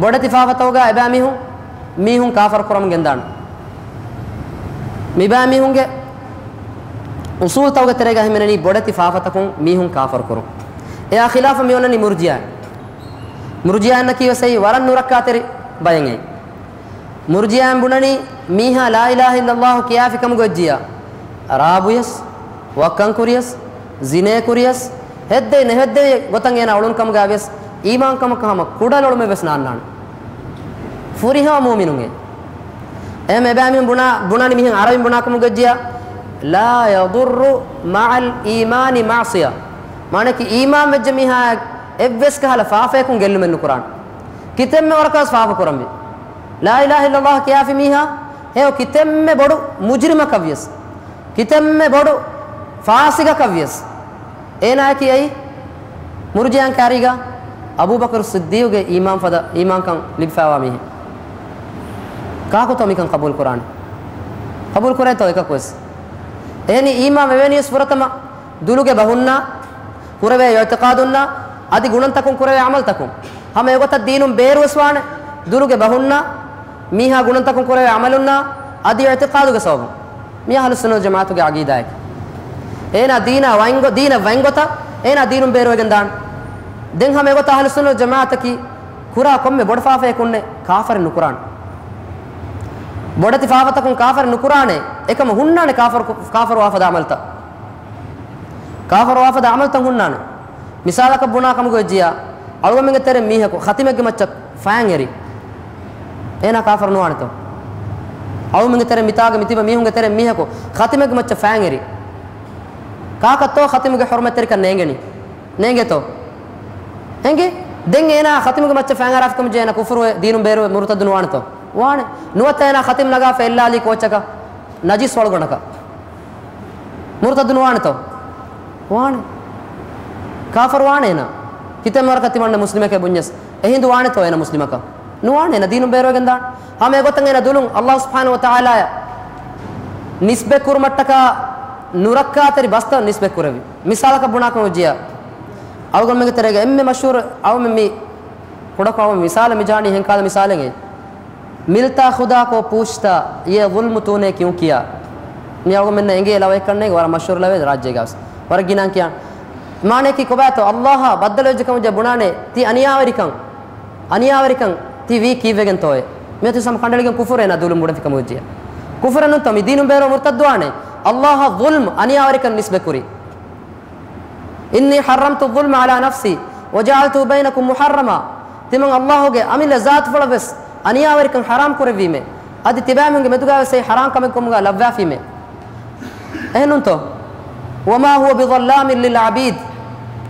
ބޮޑެތި ފާފަތަކުގަ އެބައިމީހުން މީހުން ކާފަރު ކުރަމުން ގެންދާނެ. މިބައިމީހުންގެ އުސޫލުތަކުގެ ތެރޭގަ ހިމެނެނީ ބޮޑެތި ފާފަތަކުން މީހުން ކާފަރު ކުރުން. އެއާ ޚިލާފަށް މިއޮންނަނީ މުރްޖިއާ. މުރްޖިއާއިންނަކީ ވެސް އެއީ ވަރަށް ނުރައްކާތެރި ބައެއް އެއީ. މުރްޖިއާއިން ބުނަނީ މީހާ ލާ އިލާހަ އިއްލައްލާހު ކިޔާފި ކަމުގެ އޮއްޖިއްޔާ، ރާބުޔަސް، ވައްކަން ކުރިޔަސް، ޒިނޭ ކުރިޔަސް، ހެއްދެވި ނެހެއްދެވި ގޮތަށް އޭނާ އުޅުނު ކަމުގައި ވިޔަސް، އީމާންކަމަކަށް ހަމަ ކުޑަލޮޅުމެއް ވެސް ނާންނާނެ. ފުރިހަމަ މުއުމިނުން އެއީ. އެހެން އެބައިމީހުން ބުނާ، ބުނާނީ މިހެން ޢަރަބިން ބުނާ ކަމުގެ އޮއްޖިއްޔާ، "لا يضر مع الإيمان معصية." މާނައަކީ އީމާން ވެއްޖެ މީހާ އެއްވެސް ކަހަލަ ފާފަޔަކުން ގެއްލުމެއް ނުކުރާނެ. ކިތަންމެ ވަރަކަށް ވެސް ފާފަ ކުރަންވީ. ލާ އިލާހަ އިއްލައްލާހު ކިޔާފި މީހާ، ހެޔޮ ކިތަންމެ ބޮޑު މުޖްރިމަކަށް ވިޔަސް، ކިތަންމެ ބޮޑު ފާސިގަކަށް ވިޔަސް، އޭނާއަކީ އެއީ މުރްޖިއާން ކާރީގަ އަބޫބަކުރު ޞިއްދީޤުގެ އީމާން ފަދަ، އީމާންކަން ލިބިފައިވާ މީހެއް. ކާކުތޯ މިކަން ޤަބޫލު ކުރާނެ؟ ޤަބޫލު ކުރޭތޯ އެކަކުވެސް؟ އެހެނީ އީމާން ވެވޭނީވެސް ފުރަތަމަ ދުލުގެ ބަހުންނާ، ކުރެވޭ އިޢުތިޤާދުންނާ، އަދި ގުނަންތަކުން ކުރެވޭ ޢަމަލުތަކުން. ހަމަ އެގޮތަށް ދީނުން ބޭރުވެސް ވާނެ، ދުލުގެ ބަހުންނާ، މީހާ ގުނަންތަކުން ކުރެވޭ ޢަމަލުންނާ، އަދި އިޢުތިޤާދުގެ ސަބަބުން. މި އަހުލުއްސުންނަ ވަލްޖަމާޢަތުގެ ޢަޤީދާއެކޭ. އޭނާ ދީނާ ވައިންގޮ، ދީނަށް ވައިންގޮތަށް އޭނާ ދީނުން ބޭރުވެގެން ދާނެ. ދެން ހަމަ އެގޮތަށް އަހުލުއްސުންނަ ވަލްޖަމާޢަތަކީ ކުރާ ކޮންމެ ބޮޑު ފާފަޔަކުންނެއް ކާފަރެއް ނުކުރާނެ. ބޮޑެތި ފާފަތަކުން ކާފަރެއް ނުކުރާނެ. އެކަމަ ހުންނާނެ ކާފަރު، ކާފަރުވާފަދަ ޢަމަލުތައް. ކާފަރުވާފަދަ ޢަމަލުތައް ހުންނާނެ. މިސާލަކަށް ބުނާ ކަމުގެ އޮއްޖިއްޔާ، އަޅުގަމެންގެ ތެރެއިން މީހަކު ޚަތިމެއްގެ މައްޗަށް ފައިން އެރި. އޭނާ ކާފަރު ނުވާނެތޯ؟ އަޅުގަމެންގެ ތެރެއިން މިތާގަ މިތިބަ މީހުންގެ ތެރެއިން މީހަކު ޚަތިމެއްގެ މައްޗަށް ފައިން އެރި. ކާކަށްތޯ ޚަތިމުގެ ޙުރުމަތްތެރިކަން ނޭނގެނީ؟ ނޭނގޭތޯ؟ އެނގޭ. ދެން އޭނާ ޚަތިމުގެ މައްޗަށް ފައިން އަރާފިކަމުން އޭނާ ކުފުރުވެ ދީނުން ބޭރުވެ މުރުތައްދު ނުވާނެތޯ؟ ވާނެ. ނުވަތަ އޭނާ ޚަތިމް ނަގާފަ އެއްލާލީ ކޯއްޗަކަށް؟ ނަޖިސް ވަޅުގަނޑަކަށް. މުރުތައްދު ނުވާނެތޯ؟ ވާނެ. ކާފަރު ވާނެ އޭނާ. ކިތަންމެ ވަރަކަށް ތިމަންނަ މުސްލިމެކޭ ބުންޏަސް. އެހިނދު ވާނެތޯ އޭނާ މުސްލިމަކަށް؟ ނުވާނެ. އޭނާ ދީނުން ބޭރުވެގެން ދާނެ. ހަމަ އެގޮތަށް އޭނާ ދުލުން ﷲ ސުބްޙާނަހޫ ވަތަޢާލާއަށް ނިސްބަތް ކުރުމަށްޓަކާ ނުރައްކާތެރި ބަސްތައް ނިސްބަތް ކުރެވި. މިސާލަކަށް ބުނާކަމަށް އޮއްޖިއްޔާ، އަޅުގަނޑުމެންގެ ތެރޭގަ އެންމެ މަޝްހޫރު އަޅުމެން މި ކުޑަކޮށް އަޅުމެން މިސާލެއް މި ޖާނީ ހެންކާލަ މިސާލެއް އެ. މިލްތާ ޚުދާ ކޯ ޕޫޗްތާ، ޔޭ ޒުލްމު ތޫނޭ ކިޔުން ކިޔާ. މި އަޅުގަނޑުމެންނަށް އެނގޭ ލަވައެއްކަންނޭނގެ ވަރަށް މަޝްހޫރު ލަވައެއް ރާއްޖޭގަވެސް. ވަރަށް ގިނައިން ކިޔާން. މާނައަކީ ކޮބާތޯ؟ އައްލާހާ ބައްދަލުވެއްޖެ ކަމުގަ ބުނާނެ، ތި އަނިޔާވެރިކަން، އަނިޔާވެރިކަން ތި ވީ ކީއްވެގެންތޯއޭ؟ މިއޮތީ ހަމަ ކަނޑައެޅިގެން ކުފުރޭ ނަ ދުލުން ބުނެފި ކަމުގަ ވެއްޖިޔާ. ކުފުރެއްނުތޯ މި ދީނުން ބޭރު މުރުތައްދުވާނެ؟ އައްލާހަށް ޒުލްމް، އަނިޔާވެރިކަން ނިސްބަތްކުރީ. إني حرمت الظلم على نفسي وجعلته بينكم محرما. ތިމަން އައްލާހުގެ އަމިއްލަ ޒާތުފުޅަށް ވެސް އަނިޔާވެރިކަން ޙަރާމް ކުރެއްވީމޭ. އަދި ތިބޭމީހުންގެ މެދުގަ ވެސް އެއީ ޙަރާމް ކަމެއް ކަމުގަ ލައްވާފީމޭ. އެހެންނޫންތޯ؟ وما هو بظلام للعبيد.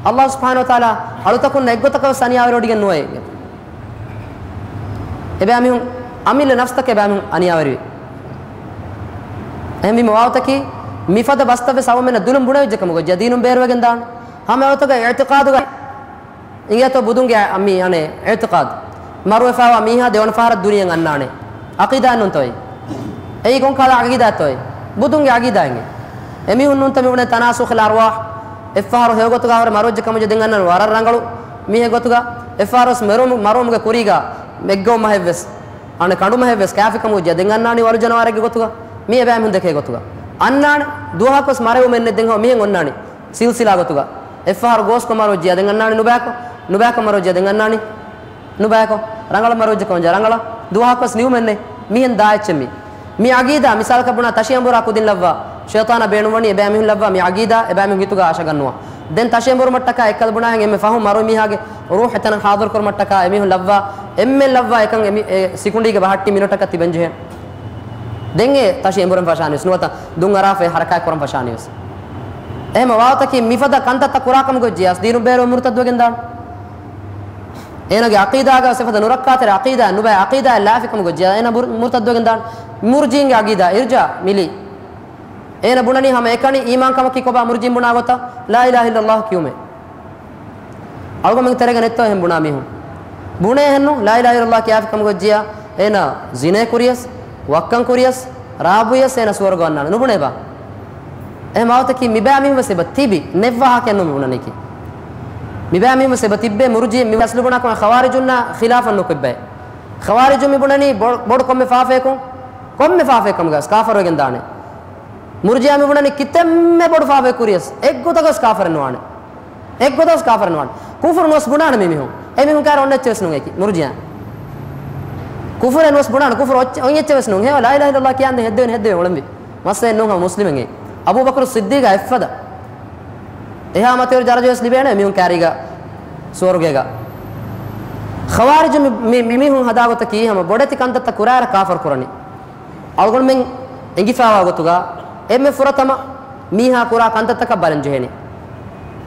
އައްލާހު ސުބްޙާނަހު ވަތަޢާލާ އަޅުތަކުންނަށް އެއްގޮތަކަށް ވެސް އަނިޔާވެރިވޮޑިގެން ނުވޭ. އެބައިމީހުން އަމިއްލަ ނަފްސްތަކެއް އެބައިމީހުން އަނިޔާވެރިވޭ. އެހެންވީމަ ވާގޮތަކީ މިފަދަ ބަސްތައް ވެސް އަޅުގަނޑުމެންނަށް ދުލުން ބުނެވިއްޖެ ކަމުގަ ވެއްޖިޔާ ދީނުން ބޭރުވެގެން ދާނެ. ހަމަ އެގޮތުގަ އިޢުތިޤާދުގަ އިނގޭތޯ ބުދުންގެ މި އަނެއް އިޢުތިޤާދު. މަރުވެފައިވާ މީހާ ދެވަނަ ފަހަރަށް ދުނިޔެއަށް އަންނާނެ. ޢަޤީދާއެއްނޫންތޯ އެއީ؟ އެއީ ކޮން ކަހަލަ ޢަޤީދާތޯ އެއީ؟ ބުދުންގެ ޢަޤީދާއެއް. އެމީހުންނޫންތޯ މި ބުނޭ ތަނާސުޚުލް އަރްވާޙް، އެއްފަހަރު ހެޔޮގޮތުގަ ހުރެ މަރުވެއްޖެ ކަމުގަ ދެން އަންނާނެ ވަރަށް ރަނގަޅު މީހެއް ގޮތުގަ، އެއްފަހަރު ވެސް މެރުމު-، މަރުވުމުގެ ކުރީގަ މެއްގަވުމަހެއް ވެސް، އަނެއް ކަނޑުމަހެއް ވެސް ކާފިކަމުގަ ވެއްޖިޔާ ދެން އަންނާނީ ވަރު ޖަނަވާރެއްގެ ގޮތުގަ. މީ އެބައިމީހުން ދެކޭ ގޮތުގަ. އަންނާނެ ދުވަހަކުވެސް މަރެވުމެއް ނެތް ދެން ހަމަ މިހެން އޮންނާނީ. ސިލްސިލާ ގޮތުގަ. އެއްފަހަރު ގޯސްކޮށް މަރުވެއްޖިޔާ ދެން އަންނާނީ ނުބަޔަކު، ނުބަޔަކު މަރުވެއްޖިޔާ ދެން އަންނާނީ ނުބަޔަކު. ރަނގަޅަށް މަރުވެއްޖެ ކަމަށް ޖެހޭ ރަނގަޅަށް. ދުވަހަކުވެސް ނިވުމެއް ނެތް. މިހެން ދާ އެއްޗެއް މީ. މި ޢަޤީދާ މިސާލަކަށް ބުނާ ތަށި އެނބުރާ ކުދިން ލައްވާ ޝައިޠާނާ ބޭނުންވަނީ އެބައިމީހުން ލައްވާ މި ޢަޤީދާ އެބައިމީހުން ހިތުގަ އަށަގަންނުވާ. ދެން ތަށި އެނބުރުމަށްޓަކާ އެއްކަލަ ބުނާހެން އެންމެ ފަހުން މަރުވި މީހާގެ ރޫޙު އެތަނަށް ޙާޟިރު ކުރުމަށްޓަކާ އެމީހުން ލައްވާ، އެންމެން ލައްވާ އެކަން އެމި-، އެ ސިކުނޑީގެ ބަހައްޓި މިނެޓަކަށް ތިބެން ޖެހޭ. ދެން އެ ތަށި އެނބުރެން ފަށާނީވެސް ނުވަތަ ދުން އަރާފައި ޙަރަކާތް ކުރަން ފަށާނީވެސް. އެހެން ވާގޮތަކީ މިފަދަ ކަންތައްތައް ކުރާ ކަމުގަ ވެއްޖިޔާސް ދީނުން ބޭރު މުރުތައްދުވެގެން ދާނެ. އޭނާގެ ޢަޤީދާގަ ވެސް އެފަދަ ނުރައްކާތެރި ޢަޤީދާ ނުބައި ޢަޤީދާއެއް ލާފި ކަމުގަ ވެއްޖިޔާ އޭނާ މުރު-، މުރުތައްދުވެގެން ދާނެ. މުރުޖީންގެ ޢަޤީދާ އިރްޖާ މިލީ. އޭނަ ބުނަނީ ހަމަ އެކަނި އީމާންކަމަކީ ކޮބާ މުރުޖީން ބުނާ ގޮތަށް؟ ލާ އިލާހަ އިއްލައްލާހު ކިޔުމޭ. އަޅުގަނޑުމެން ތެރޭގަ ނެތްތޯ އެހެން ބުނާ މީހުން؟ ބުނޭ އެހެންނު. ލާ އިލާހަ އިއްލައްލާހު ކިޔާފި ކަމުގަ ވެއްޖިޔާ އޭނަ ޒިނޭ ކުރިޔަސް، ވައްކަން ކުރިޔަސް، ރާއްވިޔަސް އޭނަ ސުވަރުގަ އަންނާނެ. ނުބުނޭބާ؟ އެހެން ވާގޮތަކީ މިބައިމީހުން ވެސް އެބަ ތިބި ނެތް ވާހަކައެއްނު މި ބުނަނީކީ. މިބައިމީހުން ވެސް އެބަ ތިއްބޭ މުރުޖީ މި އަސްލު ބުނާ ކަމަށް ޚަވާރިޖުންނާ ޚިލާފަށް ނުކުތްބައެއް. ޚަވާރިޖުން މި ބުނަނީ ބޮ-، ބޮޑު ކޮންމެ ފާފަޔަކުން، ކޮންމެ ފާފައެއް ކަމުގަސް ކާފަރުވެގެން ދާނެ. މުރުޖިއާ މި ބުނަނީ ކިތަންމެ ބޮޑު ފާފައެއް ކުރިޔަސް އެއްގޮތަކަސް ކާފަރެއް ނުވާނެ. އެއްގޮތަކަސް ކާފަރެއް ނުވާނެ. ކުފުރު ނުވެސް ބުނާނެ މި މީހުން. އެ މީހުން ކާރަ އޮންނަ އެއްޗެއް ވެސް ނޫން އެކި މުރުޖިއާ. ކުފުރެއް ނުވެސް ބުނާނެ. ކުފުރު އޮއްޗެ-، އޮތް އެއްޗެއް ވެސް ނޫން. ހޭވާ ލާ އިލާހަ އިއްލައްލާހު ކިޔާންދެން ހެއްދެވެން ހެއްދެވެން އުޅެންވީ. މައްސަލައެއް ނޫން ހަމަ މުސްލިމެއް. އަބޫބަކުރު ޞިއްދީޤާ އެއްފަދަ އެހާ މަތިވެރި ދަރަޖަ ވެސް ލިބޭނެ މީހުން ކާރީގަ ސުވަރުގޭގަ. ޚަވާރިޖު މި-، މި-، މި މީހުން ހަދާ ގޮތަކީ ހަމަ ބޮޑެތި ކަންތައްތައް ކުރާއިރަށް ކާފަރު ކުރަނީ. އަޅުގަނޑުމެން އެނގިފައިވާ ގޮތުގަ އެންމެ ފުރަތަމަ މީހާ ކުރާ ކަންތައްތަކަށް ބަލަން ޖެހޭނީ.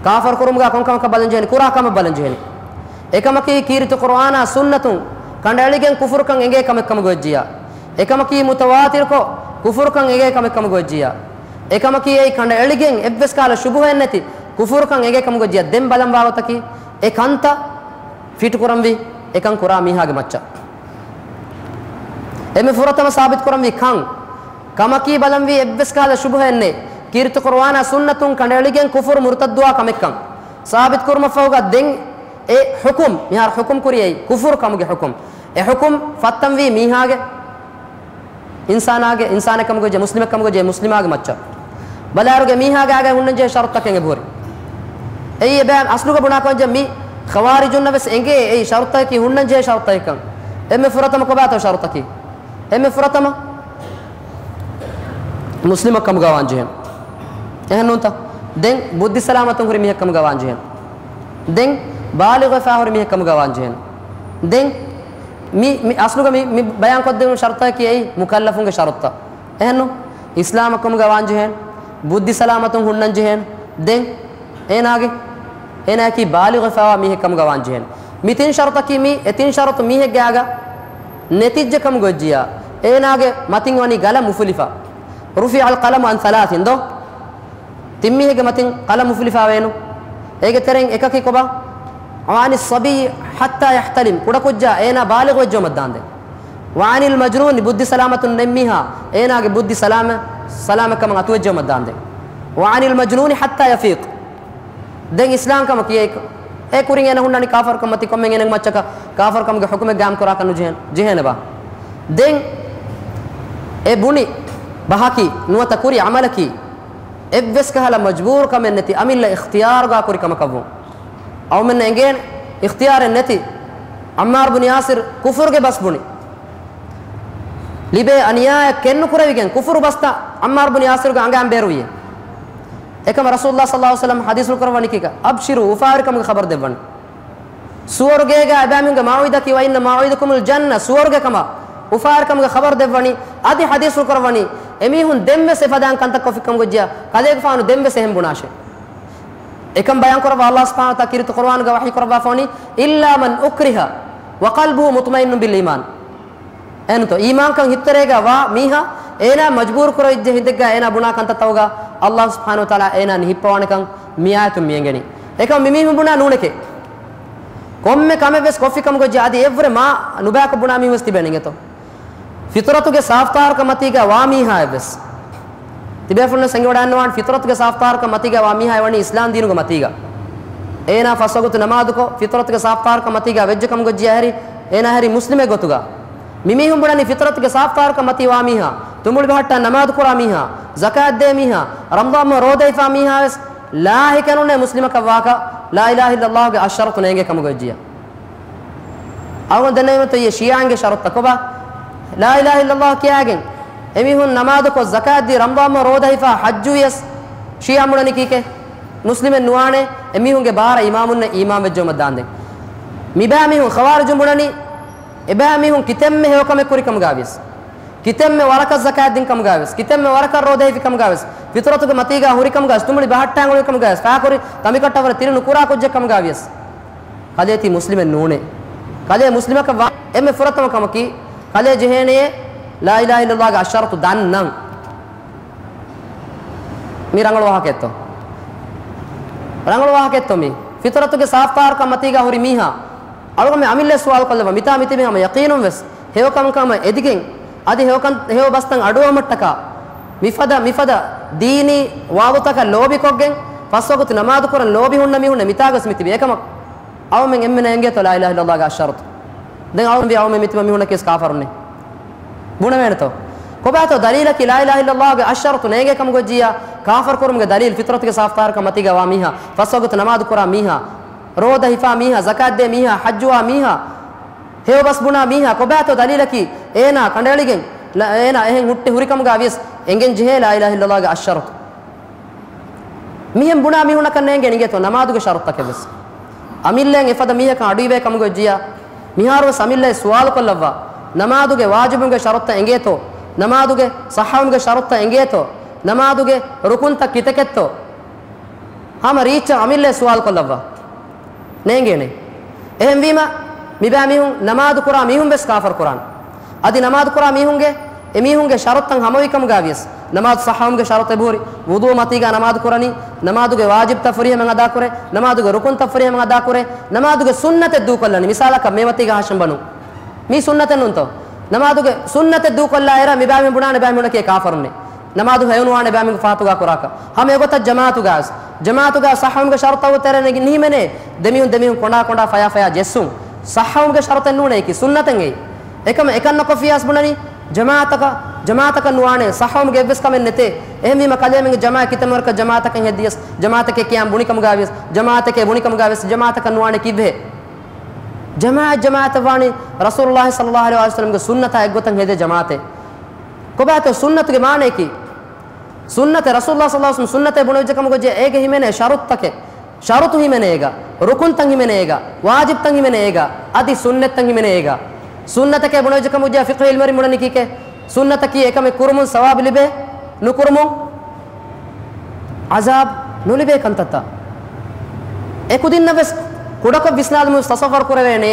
ކާފަރު ކުރުމުގަ ކޮން ކަމަކަށް ބަލަން ޖެހޭނީ؟ ކުރާ ކަމަށް ބަލަން ޖެހޭނީ. އެކަމަކީ ކީރިތި ޤުރުއާނާ ސުންނަތުން ކަނޑައެޅިގެން ކުފުރުކަން އެނގޭ ކަމެއް ކަމުގަ ވެއްޖިއްޔާ. އެކަމަކީ މުތަވާތިރުކޮށް ކުފުރުކަން އެނގޭ ކަމެއް ކަމުގަ ވެއްޖިއްޔާ. އެކަމަކީ އެއީ ކަނޑައެޅިގެން އެއްވެސް ކަހަލަ ޝުބުހައެއް ނެތި ކުފުރުކަން އެނގޭ ކަމުގަ ވެއްޖިއްޔާ. ދެން ބަލަން ވާގޮތަކީ އެ ކަންތައް ފިޓް ކުރަންވީ އެކަން ކުރާ މީހާގެ މައްޗަށް. އެންމެ ފުރަތަމަ ސާބިތު ކުރަންވީ ކަން. ކަމަކީ ބަލަންވީ އެއްވެސް ކަހަލަ ޝުބުހައެއް ނެތް. ކީރިތި ޤުރުއާނާ ސުންނަތުން ކަނޑައެޅިގެން ކުފުރު މުރުތައްދުވާ ކަމެއްކަން ސާބިތު ކުރުމަށްފަހުގަ ދެން އެ ޙުކުމް، މިހާރު ޙުކުމް ކުރި އެއީ ކުފުރު ކަމުގެ ޙުކުމް. އެ ޙުކުމް ފައްތަންވީ މީހާގެ އިންސާނާގެ، އިންސާނެއް ކަމުގަ ވެއްޖެ، މުސްލިމެއް ކަމުގަ ވެއްޖެ، މުސްލިމާގެ މައްޗަށް. ބަލާއިރުގަ މީހާގެ އާގައި ހުންނަންޖެހޭ ޝަރުތަކެއް އެބަހުރި. އެއީ އެބަ އަސްލުގަ ބުނާކަމަށް މި ޚަވާރިޖުންނަށް ވެސް އެނގޭ އެއީ ޝަރުތަކީ ހުންނަންޖެހޭ ޝަރުތަކެއްކަން. އެންމެ ފުރަތަމަ ކޮބާތޯ ޝަރުތަކީ؟ އެންމެ ފުރަތަމަ މުސްލިމެއް ކަމުގަ ވާންޖެހޭނެ. އެހެންނޫންތަ؟ ދެން ބުއްދި ސަލާމަތުން ހުރި މީހެއް ކަމުގަ ވާންޖެހޭނެ. ދެން ބާލިޣުވެފަ ހުރި މީހެއް ކަމުގަ ވާންޖެހޭނެ. ދެން މި، މި އަސްލުގަ މި، މި ބަޔާންކޮށްދެވުނު ޝަރުތަކީ އެއީ މުކައްލަފުންގެ ޝަރުތައް. އެހެންނު؟ އިސްލާމަށް ކަމުގަ ވާންޖެހޭނެ، ބުއްދި ސަލާމަތުން ހުންނަންޖެހޭނެ. ދެން އޭނާގެ، އޭނާއަކީ ބާލިޣުވެފައިވާ މީހެއް ކަމުގަ ވާންޖެހޭނެ. މި ތިން ޝަރުތަކީ މީ، އެ ތިން ޝަރުތު މީހެއްގެ އާގަ ނެތިއްޖެ ކަމުގަ ވެއްޖިއްޔާ، އޭނާގެ މަތިން ވަނީ ގަލަމް އުފުލިފަ. رفع القلم عن ثلاث ދޯ؟ ތިން މީހެއްގެ މަތިން ޤަލަމް އުފުލިފަ ވޭނު. އޭގެ ތެރެއިން އެކަކީ ކޮބާ؟ وعن الصبي حتى يحتلم، ކުޑަކުއްޖާ އޭނާ ބާލިޣު ވެއްޖައުމަށް ދާންދެން. وعن المجنون، ބުއްދި ސަލާމަތުން ނެތް މީހާ، އޭނާގެ ބުއްދި ސަލާމަ، ސަލާމަތްކަމަށް އަތުވެއްޖައުމަށް ދާންދެން. وعن المجنون حتى يفيق. ދެން އިސްލާމްކަމަކީ އެ، އެ ކުރިން އޭނަ ހުންނަނީ ކާފަރުކަން މަތީ، ކޮންމެ އޭނަގެ މައްޗަކަށް ކާފަރުކަމުގެ ޙުކުމެއް ގާއިމް ކުރާކަށް ނުޖެހޭ، ޖެހޭނެބާ؟ ދެން އެ ބުނި ބަހަކީ ނުވަތަ ކުރި ޢަމަލަކީ އެއްވެސް ކަހަލަ މަޖްބޫރު ކަމެއް ނެތި، އަމިއްލަ އިޚްތިޔާރުގާ ކުރި ކަމަކަށްވުން. އަޅުމެންނަށް އެނގޭނެ އިޚްތިޔާރެއް ނެތި، ޢައްމާރު ބުން ޔާސިރު ކުފުރުގެ ބަސް ބުނި. ލިބޭ އަނިޔާއެއް ކެއްނުކުރެވިގެން ކުފުރު ބަސްތައް ޢައްމާރު ބުން ޔާސިރުގެ އަނގައިން ބޭރުވިއޭ. އެކަމަ ރަސޫލުﷲ ޞައްލަﷲ ޢަލައިހި ވަސައްލަމަ ޙަދީޘްފުޅު ކުރައްވަނީ ކީކޭ؟ އަބްޝިރޫ، އުފާވެރިކަމުގެ ޚަބަރު ދެއްވަނީ. ސުވަރުގޭގަ އެބައިމީހުންގެ މައުޢިދަކީ، "وإن موعدكم الجنة"، ސުވަރުގެ ކަމަށް އުފާވެރިކަމުގެ ޚަބަރު ދެއްވަނީ. އަދި ޙަދީޘްފުޅު ކުރައްވަނީ، އެމީހުން ދެންވެސް އެފަދައިން ކަންތައް ކޮށްފިކަމުގެ ގޮއްޖެއްޔާ، ކަލޭގެފާނު ދެންވެސް އެހެން ބުނާށޭ. އެކަން ބަޔާން ކުރައްވާ ﷲ ސުބްޙާނަހޫ ވަތަޢާލާ ކީރިތި ޤުރުއާނުގަ ވަޙީ ކުރައްވާފަވަނީ، "إلا من أكره وقلبه مطمئن بالإيمان." އެންތޯ، އީމާންކަން ހިތްތެރޭގަ ވާ މީހާ، އޭނާ މަޖްބޫރު ކުރެވިއްޖެ ހިނދެއްގަ އޭނާ ބުނާ ކަންތައްތަކުގަ ﷲ ސުބްޙާނަހޫ ވަތަޢާލާ އޭނާ ނިހިއްޕަވާނެކަން މިއާޔަތުން މިއެނގެނީ. އެކަމަ މިމީހުން ބުނާ ނޫނެކޭ. ކޮންމެ ކަމެއްވެސް ކޮށްފިކަމުގަ ޖެ އަދި އެއްވުރެ މާ ނުބަޔަކަށް ބުނާ މީހުންވެސް ތިބޭނެ އިނގޭތޯ. ފިޠުރަތުގެ ސާފުތާހަރުކަން މަތީގަ ވާ މީހާއެއްވެސް. ތިބޭފުޅުން އެނގިވަޑައިންނަވާނެ ފިޠުރަތުގެ ސާފުތާހަރުކަން މަތީގަ ވާ މީހާ ވަނީ އިސްލާމް ދީނުގެ މަތީގަ. އޭނާ ފަސް ވަގުތު ނަމާދުކޮށް، ފިޠުރަތުގެ ސާފުތާހަރުކަން މަތީގަ ވެއްޖެ ކަމުގަ ޖެ އަހެރި، އޭނާ ހެރީ މުސްލިމެއް ގޮތުގަ. މިމީހުން ބުނަނީ ފިޠުރަތުގެ ސާފުތާހަރުކަން މަތީ ވާ މީހާ، ތުނބުޅި ބަހައްޓާ ނަމާދު ކުރާ މީހާ، ޒަކާތް ދޭ މީހާ، ރަމަޟާން މަހު ރޯދަ ހިފާ މީހާވެސް ލާހިކަނުންނޭ މުސްލިމަކަށް ވާކަށް ލާ އިލާހަ އިއްލައްލާހުގެ އަށް ޝަރުޠު ނޭނގޭ ކަމުގަ ވެއްޖިއްޔާ. އަޅުގަނޑު ދެންނެވީމަތޯ އެ ޝިޔާއިންގެ ޝަރުޠުތައް ކޮބާ؟ ލާ އިލާހަ އިއްލައްލާހު ކިޔާގެން އެމީހުން ނަމާދުކޮށް، ޒަކާތްދީ، ރަމަޟާން މަހު ރޯދަ ހިފާ، ޙައްޖު ވިޔަސް، ޝިޔާ ބުނަނީ ކީކޭ؟ މުސްލިމެއް ނުވާނެ، އެމީހުންގެ ބާރަށް އިމާމުންނަށް އީމާން ވެއްޖައުމަށް ދާންދެން. މިބައިމީހުން، ޚަވާރިޖުން ބުނަނީ، އެބައިމީހުން ކިތަންމެ ހެޔޮކަމެއް ކުރި ކަމުގަ ވިޔަސް، ކިތަންމެ ވަރަކަށް ޒަކާތް ދިން ކަމުގަ ވިޔަސް، ކިތަންމެ ވަރަކަށް ރޯދަ ހިފި ކަމުގަ ވިޔަސް، ފިޠުރަތުގެ މަތީގަ ހުރި ކަމުގަ ވިޔަސް، ތުނބުޅި ބަހައްޓާ އުޅުނު ކަމުގަ ވިޔަސް، ފާކުރި ތަނބިކަށްޓަށްވުރެ ތިރި ނުކުރާ ކުއްޖެއް ކަމުގަ ވިޔަސް، ކަލޭ ތީ މުސްލިމެއް ނޫނޭ. ކަލޭ މުސްލިމަކަށް ވާ އެންމެ ފުރަތަމަ ކަމަކީ، ކަލޭ ޖެހޭނެޔޭ ލާ އިލާހަ އިއްލައްލާހުގެ އަށް ޝަރުޠު ދަންނަން. މީ ރަނގަޅު ވާހަކައެއްތޯ؟ ރަނގަޅު ވާހަކައެއްތޯ މީ؟ ފިޠުރަތުގެ ސާފުތާހަރުކަން މަތީގަ ހުރި މީހާ، އަޅުގަނޑު އަމިއްލަ ސުވާލު ކޮށްލައްވާ، މިތާ މިތިބީ ހަމަ ޔަޤީނުން ވެސް ހެޔޮކަމަކަށް އެދިގެން، އަދި ހެޔޮކަން، ހެޔޮ ބަސްތައް އަޑުއަހުމަށްޓަކާ، މިފަދަ، މިފަދަ ދީނީ ވާޟުތަކަށް ލޯބިކޮށްގެން، ފަސް ވަގުތު ނަމާދު ކުރަން ލޯބި ހުންނަ މީހުންނެއް މިތާގަސް މިތިބީ. އެކަމަކު، އަޅުމެން އެންމެނަށް އެނގޭތޯ ލާ އިލާހަ އިއްލައްލާހުގެ އަށް ޝަރުޠު؟ ދެން އަޅުމެން ވީ އަޅުމެން މިތިބަ މީހުންނަކީ ވެސް ކާފަރުންނޭ. ބުނެވޭނެތޯ؟ ކޮބާތޯ ދަލީލަކީ ލާ އިލާހަ އިއްލައްލާހުގެ އަށް ޝަރުޠު ނޭނގޭ ކަމުގަ ވެއްޖިއްޔާ ކާފަރު ކުރުމުގެ ދަލީލް؟ ފިޠުރަތުގެ ސާފުތާހަރުކަން މަތީގަ ވާ މީހާ، ފަސް ވަގުތު ނަމާދު ކުރާ މީހާ، ރޯދަ ހިފާ މީހާ، ޒަކާތް ދޭ މީހާ، ޙައްޖުވާ މީހާ، ހެޔޮ ބަސް ބުނާ މީހާ، ކޮބާތޯ ދަލީލަކީ އޭނާ ކަނޑައެޅިގެން، އޭނާ އެހެން ހުއްޓި ހުރި ކަމުގަ ވިޔަސް އެނގެން ޖެހޭ ލާ އިލާހަ އިއްލައްލާހުގެ އަށް ޝަރުޠު؟ މިހެން ބުނާ މީހުންނަކަށް ނޭނގޭނެ އިނގޭތޯ ނަމާދުގެ ޝަރުޠުތަކެއް ވެސް؟ އަމިއްލައިން އެފަދަ މީހަކަށް އަޑުއިވޭ ކަމުގަ ވެއްޖިއްޔާ، މިހާރު ވެސް އަމިއްލައިން ސުވާލު ކޮށްލައްވާ، ނަމާދުގެ ވާޖިބުންގެ ޝަރުޠުތައް އެނގޭތޯ؟ ނަމާދުގެ ޞައްޙަވުމުގެ ޝަރުޠުތައް އެނގޭތޯ؟ ނަމާދުގެ ރުކުންތައް ކިތަކެއްތޯ؟ ހަމަ ރީއްޗަށް އަމިއްލައިން ސުވާލު ކޮށްލައްވާ. ނޭނގޭނެ. އެހެންވީމަ، މިބައިމީހުން ނަމާދު ކުރާ މީހުން ވެސް ކާފަރު ކުރާނެ. އަދި ނަމާދު ކުރާ މީހުންގެ، އެމީހުންގެ ޝަރުޠުތައް ހަމަވި ކަމުގަ ވިޔަސް، ނަމާދު ޞައްޙަވުމުގެ ޝަރުޠު އެބަހުރި، ވުޟޫ މަތީގަ ނަމާދު ކުރަނީ، ނަމާދުގެ ވާޖިބުތައް ފުރިހަމައިން އަދާކުރޭ، ނަމާދުގެ ރުކުންތައް ފުރިހަމައިން އަދާކުރޭ، ނަމާދުގެ ސުންނަތެއް ދޫކޮށްލަނީ. މިސާލަކަށް މޭމަތީގަ ހަށަންބަނުން. މީ ސުންނަތެއް ނޫންތޯ؟ ނަމާދުގެ ސުންނަތެއް ދޫކޮށްލާއިރަށް މިބައިމީހުން ބުނާނެ ބައިމީހުންނަކީ ކާފަރުންނޭ. ނަމާދު ހެޔޮނުވާނެ ބައިމީހުން ފާތުގާ ކުރާކަށް. ހަމަ އެގޮތަށް ޖަމާޢަތުގާވެސް. ޖަމާޢަތުގާ ޞައްޙަވުމުގެ ޝަރުޠުތައް ތެރެ ނެގި ނިހިމެނޭ. ދެމީހުން ދެމީހުން ކޮނޑާ ކޮނޑާ ފަޔާ ފަޔާ ޖެއްސުން. ޞައްޙަވުމުގެ ޝަރުޠެއް ނޫނޭ އެކީ. ސުންނަތެއް އެއީ. އެކަމަ އެކަން ނުކޮށްފިޔާ ވެސް ބުނަނީ ޖަމާޢަތަކަށް، ޖަމާޢަތަކަށް ނުވާނެ. ޞައްޙަވުމުގެ އެއްވެސް ކަމެއް ނެތޭ. އެހެންވީމަ ކަލޭމެންގެ ޖަމާޢަތް ކިތަންމެ ވަރަކަށް ޖަމާޢަތަކަށް ހެއްދިޔަސް، ޖަމާޢަތަކޭ ކިޔާން ބުނި ކަމުގާވިޔަސް، ޖަމާޢަތަކޭ ބުނި ކަމުގާވިޔަސް، ޖަމާޢަތަކަށް ނުވާނެ ކީއްވެހޭ؟ ޖަމާޢަތް، ޖަމާޢަތަށް ވާނީ ރަސޫލުﷲ ޞައްލަﷲު ޢަލައިހި ވަސައްލަމްގެ ސުންނަތާ އެއްގޮތަށް ހެދޭ ޖަމާޢަތެއް. ކޮބާތޯ ސުންނަތުގެ މާނަޔަކީ؟ ސުންނަތެއް، ރަސޫލުﷲ ޞައްލަﷲު ޢަލައިހި ވަސައްލަމް ސުންނަތޭ ބުނެވިއްޖެ ކަމުގަ ވެއްޖެ އޭގެ ހިމެނޭ ޝަރުޠުތަކެއް. ޝަރުޠު ހިމެނޭ އޭގަ، ރުކުންތައް ހިމެނޭ އޭގަ، ވާޖިބްތައް ހިމެނޭ އޭގަ، އަދި ސުންނަތްތައް ހިމެނޭ އޭގަ. ސުންނަތެކޭ ބުނެވިއްޖެ ކަމުގަ ވެއްޖެ ފިޤުހު ޢިލްމުވެރިން ބުނަނީ ކީކޭ؟ ސުންނަތަކީ އެކަމެއް ކުރުމުން ސަވާބު ލިބޭ، ނުކުރުމުން ޢަޒާބު ނުލިބޭ ކަންތައްތައް. އެކުދިންނަށް ވެސް ކުޑަކޮށް ވިސްނާލުމުން ތަޞައްވަރު ކުރެވޭނެ،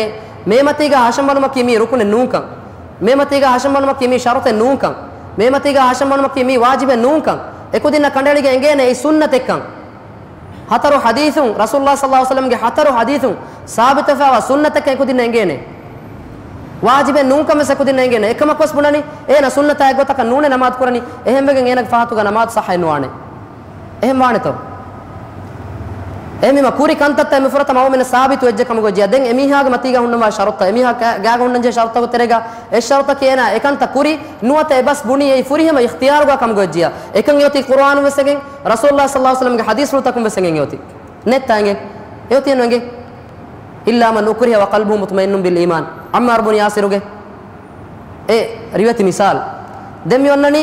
މޭމަތީގަ ހަށަންބަނުމަކީ މީ ރުކުނެއް ނޫންކަން. މޭމަތީގަ ހަށަންބަނުމަކީ މީ ޝަރުޠެއް ނޫންކަން. މޭމަތީގަ ހަށަންބަނުމަކީ މީ ވާޖިބެއް ނޫންކަން. އެކުދިންނަށް ކަނޑައެޅިގެން އެނގޭނެ އެއީ ސުންނަތެއްކަން. ހަތަރު ޙަދީޘުން، ރަސޫލުﷲ ޞައްލަﷲު ޢަލައިހި ވަސައްލަމްގެ ހަތަރު ޙަދީޘުން ސާބިތުވެފައިވާ ސުންނަތެއްކަން އެކުދިންނަށް އެނގޭނެ. ވާޖިބެއް ނޫންކަން ވެސް އެކުދިންނަށް އެނގޭނެ. އެކަމަކުވެސް ބުނަނީ، އޭނަ ސުންނަތާ އެއްގޮތަކަށް ނޫނޭ ނަމާދު ކުރަނީ. އެހެންވެގެން އޭނަގެ ފަހަތުގަ ނަމާދު ޞައްޙައެއް ނުވާނެ. އެހެން ވާނެތޯ؟ އެހެންވީމަ ކުރި ކަންތައްތައް އެންމެ ފުރަތަމަ އަޅުގަނޑުމެންނަށް ސާބިތު ވެއްޖެ ކަމުގަ ވެއްޖިއްޔާ. ދެން އެމީހާގެ މަތީގަ ހުންނަވާ ޝަރުތައް، އެމީހާ ގާ-، ގާގަ ހުންނަންޖެހޭ ޝަރުތަކު ތެރޭގަ އެއް ޝަރުތަކީ އޭނާ އެކަންތައް ކުރި ނުވަތަ އެ ބަސް ބުނީ އެއީ ފުރިހަމަ އިޚްތިޔާރުގަ ކަމުގަ ވެއްޖިއްޔާ. އެކަން އެއޮތީ ޤުރުއާނުން ވެސް އެނގެން، ރަސޫލުﷲ ޞައްލަﷲު ޢަލައިހި ވަސައްލަމްގެ ޙަދީޘްފުޅުތަކުން ވެސް އެނގެން އެއޮތީ. ނެތްތާ އެނގެން؟ އެއޮތީ އެންނު އެނގެން. إلا من أكره وقلبه مطمئن بالإيمان. ޢައްމާރު ބުން ޔާސިރުގެ އެ ރިވެތި މިސާލު. ދެން މި އޮންނަނީ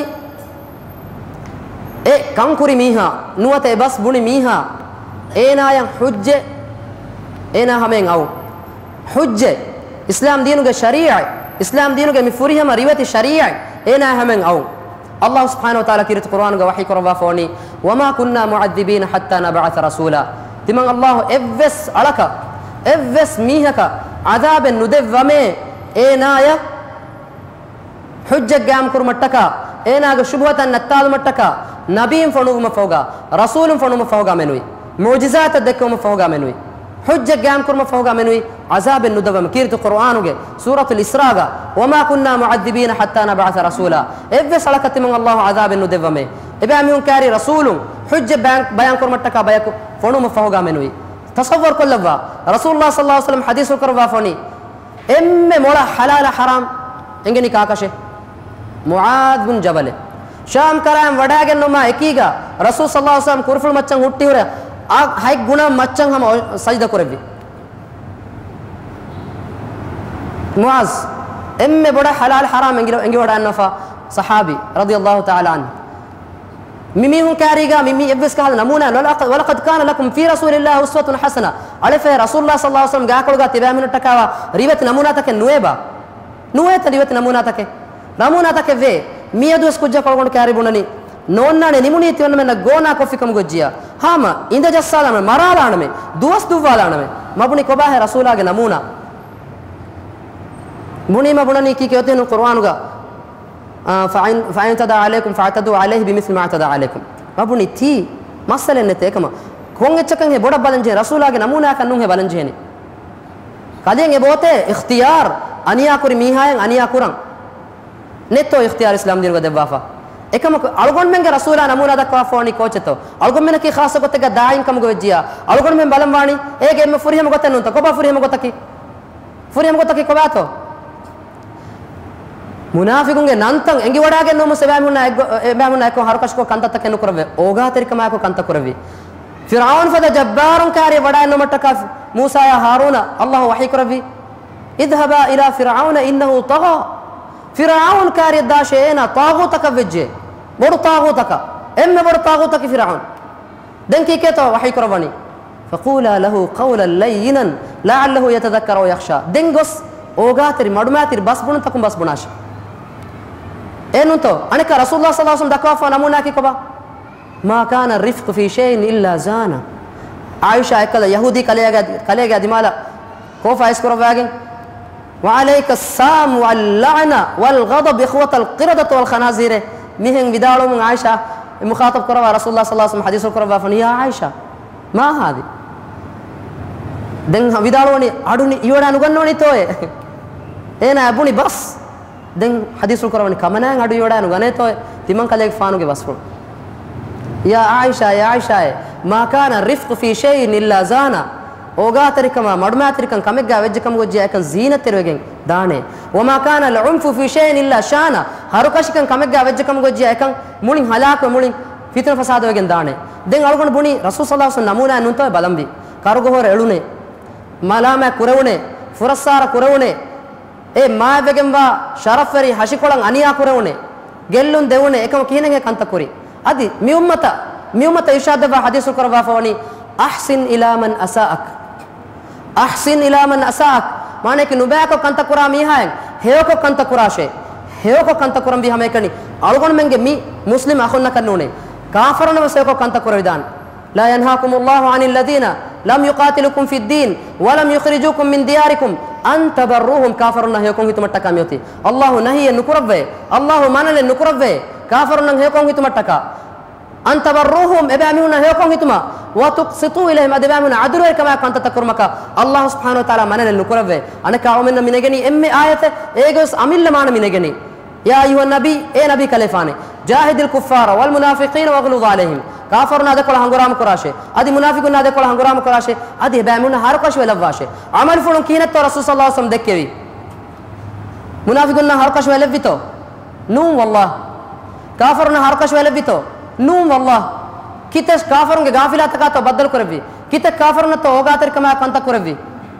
އެ ކަންކުރި މީހާ ނުވަތަ އެ ބަސް ބުނި މީހާ އޭނާޔަށް ޙުއްޖަތް އޭނާ ހަމައިން އައު. ޙުއްޖަތް، އިސްލާމް ދީނުގެ ޝަރީޢަތް، އިސްލާމް ދީނުގެ މި ފުރިހަމަ ރިވެތި ޝަރީޢަތް އޭނާ ހަމައިން އައު. ﷲ ސުބްޙާނަހޫ ވަތަޢާލާ ކީރިތި ޤުރުއާނުގަ ވަޙީ ކުރައްވާފަ ވަނީ، وما كنا معذبين حتى نبعث رسولا. ތިމަން ﷲ އެއްވެސް އަޅަކަށް، އެއްވެސް މީހަކަށް ޢަޛާބެއް ނުދެއްވަމޭ، އޭނާޔަށް ޙުއްޖަތް ޤާއިމް ކުރުމަށްޓަކާ، އޭނާގެ ޝުބުހަތައް ނައްތާލުމަށްޓަކާ، ނަބީން ފޮނުވުމަށް ފަހުގަ، ރަސޫލުން ފޮނުވުމަށް ފަހުގަ މެނުވީ. މުޢުޖިޒާތައް ދެއްކެވުމަށް ފަހުގަ މެނުވީ. ޙުއްޖަތް ޤާއިމް ކުރުމަށް ފަހުގަ މެނުވީ. ޢަޛާބެއް ނުދެއްވަމޭ. ކީރިތި ޤުރުއާނުގެ ސޫރަތުލް އިސްރާގަ، وما كنا معذبين حتى نبعث رسولا. އެއްވެސް އަޅަކަށް ތިމަން ﷲ ޢަޛާބެއް ނުދެއްވަމޭ. އެބައިމީހުން ކާރި ރަސޫލުން ޙުއްޖަތް ބަޔާން، ބަޔާން ކުރުމަށްޓަކާ ބަޔަކު ފޮނުވުމަށް ފަހުގަ މެނުވީ. ތަޞައްވަރު ކޮށްލައްވާ. ރަސޫލުﷲ ޞައްލަﷲު ޢަލައިހި ވަސައްލަމް ޙަދީޘް ކުރައްވާފަ ވަނީ، އެންމެ މޮޅަށް ޙަލާލާ ޙަރާމް އެނގެނީ ކާކަށޭ؟ މުޢާޛް ބުން ޖަބަލޭ. ޝާމް ކަރައިން ވަޑައިގެންނުމާ އެކީގަ ރަސޫލު ޞައްލަﷲު ޢަލައިހި ވަސައްލަމް ކުރުފުޅު މައްޗަށް ހުއްޓި ހުރެ އަށް ހަތް ގުނަ މައްޗަށް ހަމަ ސަޖިދަ ކުރެއްވި. މުޢާޛް އެންމެ ބޮޑަށް ޙަލާލު ޙަރާމް އެނގި، އެނގިވަޑައިގަންނަވާފަ ޞަޙާބީ ރަޟިޔަﷲު ތަޢާލާ ޢަންހު. މި މީހުން ކާރީގަ މި، މި އެއްވެސް ކަހަލަ ނަމޫނާ، ވަލަޤަދް، وَلَقَدْ كَانَ لَكُمْ فِي رَسُولِ اللَّهِ أُسْوَةٌ حَسَنَةٌ. އަޅެފައި ރަސޫލުﷲ ޞައްލަﷲު ޢަލައިހި ވަސައްލަމްގެ ގާކޮޅުގަ ތިބޭމީހުންނަށްޓަކާވާ ރިވެތި ނަމޫނާތަކެއް ނުވޭބާ؟ ނުވޭތަ ރިވެތި ނަމޫނާތަކެއް؟ ނަމޫނާތަކެއް ވޭ. މިއަދުވެސް ކުއްޖާ ކޮޅުގަނޑު ކާރި ބުނަނީ، ނޯންނާނެ ނިމުނީ ތި އޮންނަމެންނަށް ގޯނާ ކޮށްފި ކަމުގަ ވެއްޖިއްޔާ. ހަމަ އިނދަ ޖައްސާލާނަމޭ، މަރާލާނަމޭ، ދުވަސް ދުއްވާލާނަމޭ. މަ ބުނި ކޮބާހޭ ރަސޫލާގެ ނަމޫނާ؟ ބުނީމަ ބުނަނީ ކީކޭ އޮތީ ނޫން ޤުރުއާނުގަ، އާ، فَإِنْ، فَإِنْ اعْتَدَىٰ عَلَيْكُمْ فَاعْتَدُوا عَلَيْهِ بِمِثْلِ مَا اعْتَدَىٰ عَلَيْكُمْ. މަ ބުނި ތީ މައްސަލައެއް ނެތޭ އެކަމަށް. ކޮން އެއްޗަކަށްހޭ ބޮޑަށް ބަލަންޖެހޭ؟ ރަސޫލާގެ ނަމޫނާއަކަށް ނޫންހޭ ބަލަންޖެހޭނީ. ކަލޭން އެބައޮތޭ އިޚްތިޔާރު، އަނިޔާކުރި މީހާއަށް އަނިޔާ ކުރަން. ނެތޯ އިޚްތިޔާރު އިސްލާމް ދީނުގަ ދެއްވާފަ. އެކަމަކު އަޅުގަނޑުމެންގެ ރަސޫލާ ނަމޫނާ ދައްކަވާފަ ވަނީ ކޯޗެއްތޯ؟ އަޅުގަނޑުމެންނަކީ ޚާއްޞަ ގޮތެއްގަ ދާޢީން ކަމުގަ ވެއްޖިއްޔާ، އަޅުގަނޑުމެން ބަލަން ވާނީ އޭގެ އެންމެ ފުރިހަމަ ގޮތެއް ނޫންތޯ؟ ކޮބާ ފުރިހަމަ ގޮތަކީ؟ ފުރިހަމަ ގޮތަކީ ކޮބާތޯ؟ މުނާފިޤުންގެ ނަންތައް އެނގިވަޑައިގެން ނޫމުސް އެބައިމީހުންނާ އެއްގޮ-، އެބައިމީހުންނާ އެއްކޮށް ހަރުކަށިކޮށް ކަންތައްތަކެއް ނުކުރެއްވޭ. އޯގާތެރިކަމާއެކު ކަންތައް ކުރެއްވި. ފިރްޢައުނު ފަދަ ޖައްބާރުން ކާރި ވަޑައިނުމަށްޓަކާ މޫސާޔާ ހާރޫނަށް ﷲ ވަޙީ ކުރެއްވި، اذْهَبَا إِلَىٰ فِرْعَوْنَ إِنَّهُ طَغَىٰ. ފިރްޢައުން ކާރިއަށް ދާށޭ، އޭނާ ޠާޣޫތަކަށް ވެއްޖެ. ބޮޑު ޠާޣޫތަކަށް. އެންމެ ބޮޑު ޠާޣޫތަކީ ފިރްޢައުން. ދެން ކީކޭތޯ ވަޙީ ކުރައްވަނީ؟ فَقُولَا لَهُ قَوْلًا لَيِّنًا لَعَلَّهُ يَتَذَكَّرُ أَوْ يَخْشَىٰ. ދެން ގޮސް އޯގާތެރި މަޑުމައިތިރި ބަސް ބުނުންތަކުން ބަސް ބުނާށޭ. އެއްނޫންތޯ؟ އަނެއްކާ ރަސޫލުﷲ ޞައްލަﷲު ޢަލައިހި ވަސައްލަމް ދައްކަވާފަ ނަމޫނާއަކީ ކޮބާ؟ مَا كَانَ الرِّفْقُ فِي شَيْءٍ إِلَّا زَانَهُ. ޢާއިޝާ އެއްކަލަ ޔަހޫދީ ކަލެޔާގެ، ކަލެޔާގެ ދިމާލަށް ކޯފާ އައިސް ކުރައްވާގެން، وَعَلَيْكَ السَّامُ وَاللَّعْنَةُ وَالْغَضَبَ إِخْوَةَ الْقِرَدَةِ وَالْخَنَازِيرِ. މިހެން ވިދާޅުވުމުން ޢާއިޝާ މުޚާޠަބް ކުރައްވާ ރަސޫލުﷲ ޞައްލަﷲު ޢަލައިހި ވަސައްލަމް ޙަދީޘް ކުރައްވާފަ ވަނީ، يَا عَائِشَةُ، مَا هَذِهِ؟ ދެން ވިދާޅުވަނީ، އަޑު އިވަޑާ ނުގަންނަވަނީތޯއޭ؟ އޭނާ ބުނި ބަސް. ދެން ޙަދީޘްފުޅު ކުރައްވަނީ، ކަމަނާއަށް އަޑު އިވަޑާ ނުގަނޭތޯއޭ؟ ތިމަންކަލޭގެފާނުގެ ބަސްފުޅު. يَا عَائِشَةُ، އޭ ޢާއިޝާއޭ، مَا كَانَ الرِّفْقُ فِي شَيْءٍ إِلَّا زَانَهُ. އޯގާތެރިކަމާ، މަޑުމައިތިރިކަން ކަމެއްގާ ވެއްޖެ ކަމުގަ ވެއްޖެއްޔާ އެކަން ޒީނަތްތެރިވެގެން ދާނެ. وَمَا كَانَ الْعُنْفُ فِي شَيْءٍ إِلَّا شَانَهُ. ހަރުކަށިކަން ކަމެއްގާ ވެއްޖެ ކަމުގަ ވެއްޖެއްޔާ އެކަން މުޅިން ހަލާކުވެ، މުޅިން ފިތުނަ ފަސާދަވެގެން ދާނެ. ދެން އަޅުގަނޑު ބުނީ ރަސޫލު ޞައްލަﷲު ޢަލައިހި ވަސައްލަމް ނަމޫނާއެއް ނޫންތޯއޭ ބަލަންވީ. ކަރުގަހުރަ އެޅުނޭ. މަލާމާތް ކުރެވުނޭ. ފުރައްސާރަ ކުރެވުނޭ. އެ މާތްވެގެންވާ ޝަރަފްވެރި ހަށިކޮޅަށް އަނިޔާ ކުރެވުނޭ، ގެއްލުން ދެވުނޭ، އެކަމަކު ކިހިނެއްހޭ ކަންތައް ކުރީ؟ އަދި މި އުއްމަތަށް، މި އުއްމަތަށް އިރްޝާދް ދެއްވާ ޙަދީޘްފުޅު ކުރައްވާފަ ވަނީ، أَحْسِنْ إِلَىٰ مَنْ أَسَاءَكَ. أَحْسِنْ إِلَىٰ مَنْ أَسَاءَكَ. މާނައަކީ ނުބައިކޮށް ކަންތައް ކުރާ މީހާއަށް ހެޔޮކޮށް ކަންތައް ކުރާށޭ. ހެޔޮކޮށް ކަންތައް ކުރަންވީ ހަމައެކަނި އަޅުގަނޑުމެންގެ މި މުސްލިމް އަޚުންނަކަށް ނޫނޭ. ކާފަރުންނަށް ވެސް ހެޔޮކޮށް ކަންތައް ކުރެވިދާނެ. لَا يَنْهَاكُمُ اللَّهُ عَنِ الَّذِينَ لَمْ يُقَاتِلُوكُمْ فِي الدِّينِ وَلَمْ يُخْرِجُوكُمْ مِنْ دِيَارِكُمْ أَنْ تَبَرُّوهُمْ. ކާފަރުންނަށް ހެޔޮކޮށް ހިތުމަށްޓަކާ މިއޮތީ. ﷲ ނަހީއެއް ނުކުރައްވައޭ، ﷲ މަނަލެއް ނުކުރައްވައޭ، ކާފަރުންނަށް ހެޔޮކޮށް ހިތުމަށްޓަކާ. أَنْ تَبَرُّوهُمْ، އެބައިމީހުންނަށް ހެޔޮކޮށް ހިތުމަށް، وَتُقْسِطُوا إِلَيْهِمْ، އަދި އެބައިމީހުންނަށް ޢަދުލުވެރިކަމާއެކު ކަންތައްތައް ކުރުމަކަށް ﷲ ސުބްޙާނަހޫ ވަތަޢާލާ މަނަލެއް ނުކުރައްވައޭ. އަނެއްކާ އަޅުގަނޑުމެންނަށް މި ނެގެނީ އެންމެ އާޔަތެއް، އޭގެވެސް އަމިއްލަ މާނަ މި ނެގެނީ. يَا أَيُّهَا النَّبِيُّ، އޭ ނަބީ ކަލޭފާނޭ، جَاهِدِ الْكُفَّارَ وَالْمُنَافِقِينَ وَاغْلُظْ عَلَيْهِمْ. ކާފަރުންނާ ދެކޮޅަށް ހަނގުރާމަ ކުރާށޭ. އަދި މުނާފިޤުންނާ ދެކޮޅަށް ހަނގުރާމަ ކުރާށޭ. އަދި އެބައިމީހުންނަށް ހަރުކަށިވެލައްވާށޭ. ޢަމަލުފުޅުން ކިހިނެއްތޯ ރަސޫލު ޞައްލަﷲ ޢަލައިހި ވަސައްލަމަ ދެއްކެވީ؟ މުނާފިޤުންނަށް ހަރުކަށިވެލެއްވިތޯ؟ ނޫން ވައްލާހި. ކާފަރުންނަށް ހަރުކަށިވެލެއްވިތޯ؟ ނޫން ވައްލާހި. ކިތައް ކާފަރުންގެ ޣާފިލާތަކާތޯ ބައްދަލު ކުރެއްވީ؟ ކިތައް ކާފަރުންނަށްތޯ އޯގާތެރިކަމާ ކަންތައް ކުރެއްވީ؟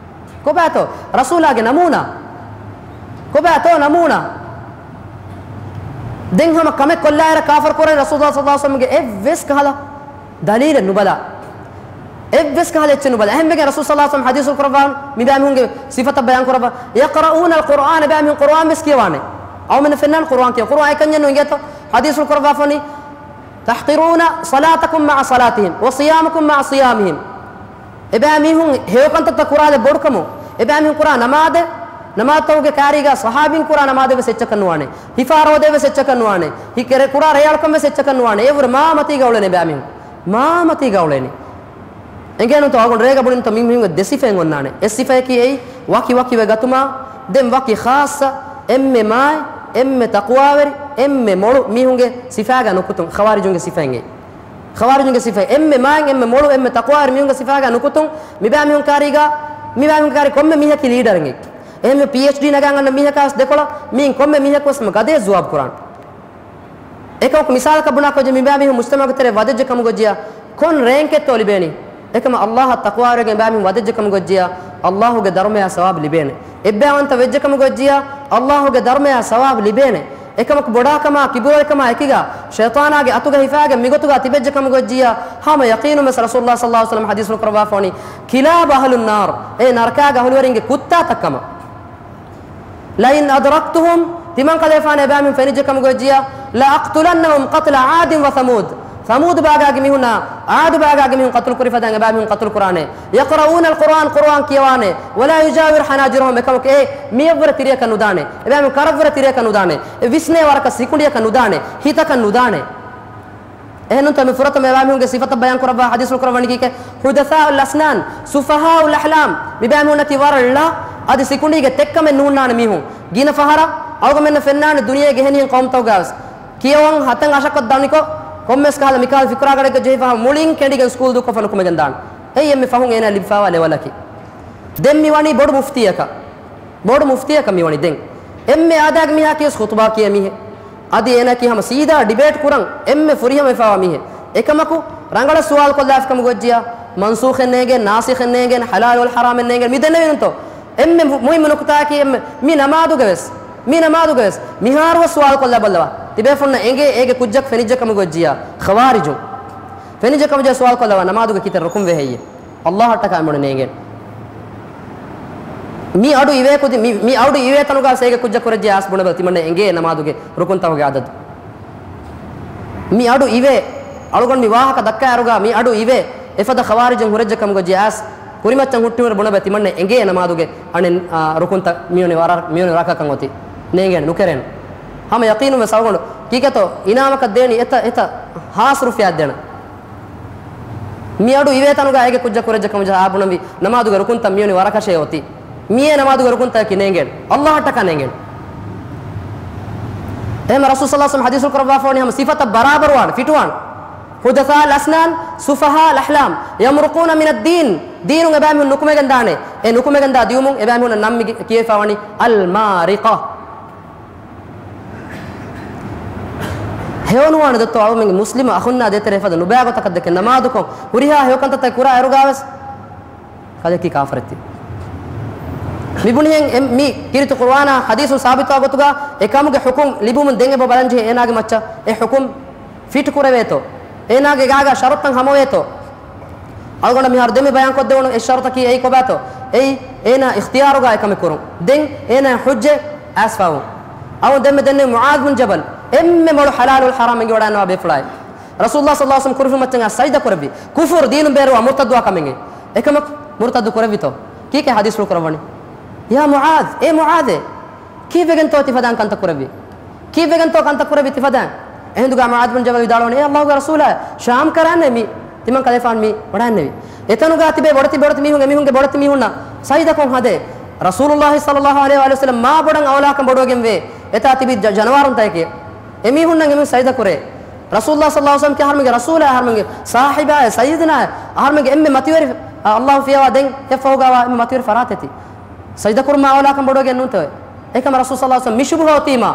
ކޮބާތޯ ރަސޫލާގެ ނަމޫނާ؟ ކޮބާތޯ ނަމޫނާ؟ ދެން ހަމަ ކަމެއް ކޮށްލާއިރަށް ކާފަރު ކުރަނީ ރަސޫލާ ޞައްލަﷲ ޢަލައިހި ވަސައްލަމަގެ އެއްވެސް ކަހަލަ ދަލީލެއް ނުބަލާ. އެއްވެސް ކަހަލަ އެއްޗެއް ނުބަލާ. އެހެންވެގެން ރަސޫލު ޞައްލަﷲ ޢަލައިހި ވަސައްލަމަ ޙަދީޘްފުޅު ކުރައްވާ، މިބައިމީހުންގެ ސިފަތައް ބަޔާން ކުރައްވާ، يقرؤون القرآن، އެބައިމީހުން ޤުރުއާން ވެސް ކިޔަވާނެ. އަޅުމެންނަށް ފެންނާނެ ޤުރުއާން ކިޔަވާ. ޤުރުއާން އެކަންޏެއް ނޫން އިނގޭތޯ؟ ޙަދީޘްފުޅު ކުރައްވާފަ ވަނީ، تحقرون صلاتكم مع صلاتهم وصيامكم مع صيامهم. އެބައިމީހުން ހެޔޮކަންތައްތައް ކުރާލެއް ބޮޑުކަމުން، އެބައިމީހުން ކުރާ ނަމާދެއް، ނަމާދުތަކުގެ ކާރީގަ ޞަޙާބީން ކުރާ ނަމާދެއް ވެސް އެއްޗަކަށް ނުވާނެ. ހިފާ ރޯދައެއް ވެސް އެއްޗަކަށް ނުވާނެ. ހި-، ކެރެ-، ކުރާ ރޭއަޅުކަން ވެސް އެއްޗަކަށް ނުވާނެ. އެއަށްވުރެ މާ މަތީގަ އުޅެނީ އެބައިމީހުން. މާ މަތީގަ އުޅެނީ. އެނގޭނުތޯ އަޅުގަނޑު ރޭގަ ބުނިންތޯ މި މީހުންގެ ދެ ސިފައެއް އޮންނާނެ. އެއް ސިފަޔަކީ އެއީ ވަކި ވަކިވެ ގަތުމާ، ދެން ވަކި ޚާއްޞަ، އެންމެ މާތް، އެންމެ ތަޤްވާވެރި، އެންމެ މޮޅު މީހުންގެ ސިފާގަ ނުކުތުން، ޚަވާރިޖުންގެ ސިފައެއް އެއީ. ޚަވާރިޖުންގެ ސިފައެއް އެންމެ މާތް، އެންމެ މޮޅު، އެންމެ ތަޤްވާވެރި މީހުންގެ ސިފާގަ ނުކުތުން، މިބައިމީހުން ކާރީގަ، މިބައިމީހުން ކާރީ ކޮންމެ މީހަކީ ލީޑަރެއް އެއީ. އެހެންވެ ޕީއެޗްޑީ ނަގާން އަންނަ މީހަކާ ވެސް ދެކޮޅަށް މީން ކޮންމެ މީހަކު ވެސް ގަދަޔަށް ޖުވާބު ކުރާނެ. އެކަމަކު މިސާލަކަށް ބުނާކަށް މިބައިމީހުން މުޖްތަމަޢުގެ ތެރޭ ވަދެއްޖެ ކަމުގައްޖިޔާ ކޮން ރޭންކެއްތޯ ލިބޭނީ؟ އެކަމަ ﷲ އަށް ތަޤްވާވެރިވެގެން އެބައިމީހުން ވަދެއްޖެ ކަމުގައްޖިޔާ، ﷲގެ ދަރުމަޔާ ސަވާބު ލިބޭނެ. އެއްބަޔާވަންތަ ވެއްޖެ ކަމުގައްޖިޔާ، ﷲގެ ދަރުމަޔާ ސަވާބު ލިބޭނެ. އެކަމަކު ބޮޑާކަމާ ކިބުރުވެރިކަމާ އެކީގަ، ޝައިޠާނާގެ އަތުގަ ހިފާގެން މިގޮތުގަ ތިބެއްޖެ ކަމުގައްޖިޔާ، ހަމަ ޔަޤީނުންވެސް ރަސޫލުﷲ ޞައްލަﷲ ޢަލައިހި ވަސައްލަމަ ޙަދީޘްފުޅު ކުރައްވާފަ ވަނީ، كلاب أهل النار، އެ ނަރަކާގެ އަހުލުވެރިންގެ ކުއްތާތައް ކަމަށް. لئن أدركتهم، ތިމަން ކަލޭފާނު އެބައިމީހުން ފެނިއްޖެ ކަމުގައްޖިޔާ، لأقتلنهم قتل عاد وثمود، ސަމޫދު ބާގާގެ މީހުންނާ، ޢާދު ބާގާގެ މީހުން ޤަތުލު ކުރި ފަދައިން އެބައިމީހުން ޤަތުލު ކުރާނެ. يقرؤون القرآن، ޤުރުއާން ކިޔަވާނެ. ولا يجاور حناجرهم، އެކަމަކު އެ މިޔަށްވުރެ ތިރިއަކަށް ނުދާނެ. އެބައިމީހުން ކަރަށްވުރެ ތިރިއަކަށް ނުދާނެ. އެ ވިސްނޭ ވަރަކަށް ސިކުނޑިއަކަށް ނުދާނެ. ހިތަކަށް ނުދާނެ. އެހެންނޫންތޯ މި ފުރަތަމަ އެބައިމީހުންގެ ސިފަތައް ބަޔާން ކުރައްވާ ޙަދީޘްފުޅު ކުރައްވަނީ ކީކޭ؟ حدثاء الأسنان، سفهاء الأحلام، މިބައިމީހުންނަކީ ވަރަށް ޅަ، އަދި ސިކުނޑީގެ ތެއްކަމެއް ނޫންނާނެ މީހުން. ގިނަ ފަހަރަށް އަޅުގަނޑުމެންނަށް ފެންނާނެ ދުނިޔޭގެ އެހެނިހެން ޤައުމުތަކުގަވެސް ކިޔަވަން ހަތަން އަށަކަށް ދަނިކޮށް، ކޮންމެސް ކަހަލަ މިކަހަލަ ފިކުރާގަޑެއްގަ ޖެހިފަ މުޅިން ކެނޑިގެން ސްކޫލް ދޫކޮށްފަ ނުކުމެގެން ދާނެ. އެއީ އެންމެ ފަހުން އޭނާ ލިބިފައިވާ ލެވަލަކީ. ދެން މި ވަނީ ބޮޑު މުފްތީއަކަށް. ބޮޑު މުފްތީއަކަށް މި ވަނީ ދެން. އެންމެ އާދައިގެ މީހާއަކީ ވެސް ޚުޠުބާ ކިޔޭ މީހެއް. އަދި އޭނާއަކީ ހަމަ ސީދާ ޑިބޭޓް ކުރަން އެންމެ ފުރިހަމަ ވެފައިވާ މީހެއް. އެކަމަކު ރަނގަޅަށް ސުވާލު ކޮށްލާފި ކަމުގައްޖިޔާ، މަންސޫޚެއް ނޭނގެން، ނާސިޚެއް ނޭނގެން، ޙަލާލު ވަލް ޙަރާމެއް ނޭނގެން މި ދެންނެވިނުތޯ؟ އެންމެ މު-، މުހިއްމު ނުކުތާއަކީ އެންމެ މި ނަމާދުގެ ވެސް، މި ނަމާދުގެ ވެސް މިހާރުވެސް ސުވާލު ކޮށްލާ ބައްލަވާ. ތިބޭފުންނަށް އެނގޭ އޭގެ ކުއްޖަކު ފެނިއްޖެ ކަމުގައްޖިޔާ، ޚަވާރިޖުން ފެނިއްޖެ ކަމުގައްޖިޔާ ސުވާލު ކޮށްލަވާ ނަމާދުގެ ކިތައް ރުކުން ވޭ ހެއްޔޭ؟ ﷲ އަށްޓަކާ އެނބުނެ ނޭނގެން. މި އަޑު އިވޭ ކުދި، މި، މި އަޑު އިވޭ ތަނުގަ ސޭގެ ކުއްޖަ ކުރެއްޖެ އާސް ބުނެބަ ތިމަންނަ އެނގޭ ނަމާދުގެ ރުކުންތަކުގެ އަދަދު. މި އަޑު އިވޭ، އަޅުގަނޑު މި ވާހަކަ ދައްކާ އަރުގަ މި އަޑު އިވޭ، އެފަދަ ޚަވާރިޖުން ހުރެއްޖެ ކަމުގަ ޖެ އާސް ކުރިމައްޗަށް ހުއްޓިހުރެ ބުނެބަ ތިމަންނަ އެނގޭ ނަމާދުގެ އަނެއް، އާ، ރުކުންތައް މިވަނި ވަރަ-، މިވަނި ރަކަކަށް އޮތީ. ނޭނގޭނެ ނުކެރޭނެ. ހަމަ ޔަޤީނުން ވެސް އަޅުގަނޑު ކީކޭތޯ އިނާމަކަށް ދޭނީ އެތަ، އެތަ ހާސް ރުފިޔާ ދޭނެ. މި އަޑު އިވޭ ތަނުގަ އޭގެ ކުއްޖަ ކުރެއްޖެ ކަމުޖަ އާ ބުނަންވީ ނަމާދުގެ ރުކުންތައް މިވަނި ވަރަކަށޭ އޮތީ. މިއޭ ނަމާދުގެ ރުކުންތަކަކީ ނޭނގޭނެ. ﷲ އަށްޓަކާ ނޭނގޭނެ. އެހެން ރަސޫލު ޞައްލަﷲ ޢަލައިހި ވަސައްލަމަ ޙަދީޘްފުޅު ކުރައްވާފަ ވަނީ ހަމަ ސިފަތައް ބަރާބަރުވާނެ، ފިޓުވާނެ. حدثاء الأسنان سفهاء الأحلام يمرقون من الدين، ދީނުން އެބައިމީހުން ނުކުމެގެން ދާނެ. އެ ނުކުމެގެން ދާ ދިއުމުން އެބައިމީހުންނަށް ނަން މި ކިޔެފަ ވަނީ އަލް މާރިޤާ. ހެޔޮނުވާނެ ދޮއްތޯ އަޅުމެންގެ މުސްލިމް އަޚުންނާ ދޭތެރޭ ފަދަ ނުބައި ގޮތަކަށް ދެކެ ނަމާދުކޮށް ހުރިހާ ހެޔޮކަންތައްތައް ކުރާ އިރުގަވެސް ކަލެކީ ކާފަރެއްތި. މިބުނިހެން އެ-، މި ކީރިތި ޤުރުއާނާ ޙަދީޘުން ސާބިތުވާ ގޮތުގަ އެކަމުގެ ޙުކުމް ލިބުމުން ދެން އެބަ ބަލަންޖެހޭ އޭނާގެ މައްޗަށް އެ ޙުކުމް ފިޓް ކުރެވޭތޯ؟ އޭނާގެ ގާގާ ޝަރުތައް ހަމަވޭތޯ؟ އަޅުގަނޑަށް މިހާރު ދެންމެ ބަޔާންކޮށްދެވުނު އެއް ޝަރުތަކީ އެއީ ކޮބާތޯ؟ އެއީ އޭނާ އިޚްތިޔާރުގަ އެކަމެއް ކުރުން. ދެން އޭނާ ޙުއްޖަތް އައިސްފަވުން. އަޅުގަނޑު ދެންމެ ދެންނެވި މުޢާޛު ބިން ޖަބަލް އެންމެ މޮޅު ޙަލާލު ވަލް ޙަރާމް އެނގިވަޑައިގަންނަވާ ބޭފުޅާއެއް. ރަސޫލުﷲ ޞައްލަﷲ ޢަލައިހި ވަސައްލަމަ ކުރިފުޅު މައްޗަށް އައިސް ސަޖިދަ ކުރެއްވި. ކުފުރު ދީނުން ބޭރުވާ މުރްތައްދުވާ ކަމެއް. އެކަމަކު މުރްތައްދު ކުރެއްވިތޯ؟ ކީކޭ ޙަދީޘްފުޅު ކުރައްވަނީ؟ ޔާ މުޢާޛް، އޭ މުޢާޛޭ، ކީއްވެގެންތޯ ތި ފަދައިން ކަންތައް ކުރެއްވީ؟ ކީއްވެގެންތޯ ކަންތައް ކުރެއްވީ ތި ފަދައިން؟ އެހިނދުގަ މުޢާޛު ބިން ޖަބަލް ވިދާޅުވަނީ، އޭ ﷲގެ ރަސޫލާ، ޝާމް ކަރާންނޭ މި ތިމަން ކަލޭފާން މި ވަޑައިންނެވި. އެތަނުގަ ތިބޭ ބޮޑެތި ބޮޑެތި މީހުން، އެމީހުންގެ ބޮޑެތި މީހުންނަށް ސަޖިދަކޮށް ހަދޭ. ރަސޫލުﷲ ޞައްލަﷲ ޢަލައިހި ވަސައްލަމަ މާ ބޮޑަށް އައުލާކަން ބޮޑުވެގެންވޭ. އެތާ ތިބި ޖަ-، ޖަނަވާރުންތަކެކޭ. އެމީހުންނަށް އެމީހުން ސަޖިދަ ކުރޭ. ރަސޫލުﷲ ޞައްލަﷲ ޢަލައިހި ވަސައްލަމަ ކި އަހަރުމެންގެ ރަސޫލާ، އަހަރުމެންގެ ސާހިބާ، ސައްޔިދުނާ، އަހަރުމެންގެ އެންމެ މަތިވެރި، އަ، ﷲ ފިޔަވާ ދެން އެއްފަހުގަވާ އެންމެ މަތިވެރި ފަރާތެތި. ސަޖިދަ ކުރުމާ އައުލާކަން ބޮޑުވެގެން ނޫންތޯއެ؟ އެކަމަ ރަސޫލު ޞައްލަﷲ ޢަލައިހި ވަސައްލަމަ މި ޝުބުހަ އޮތީމާ،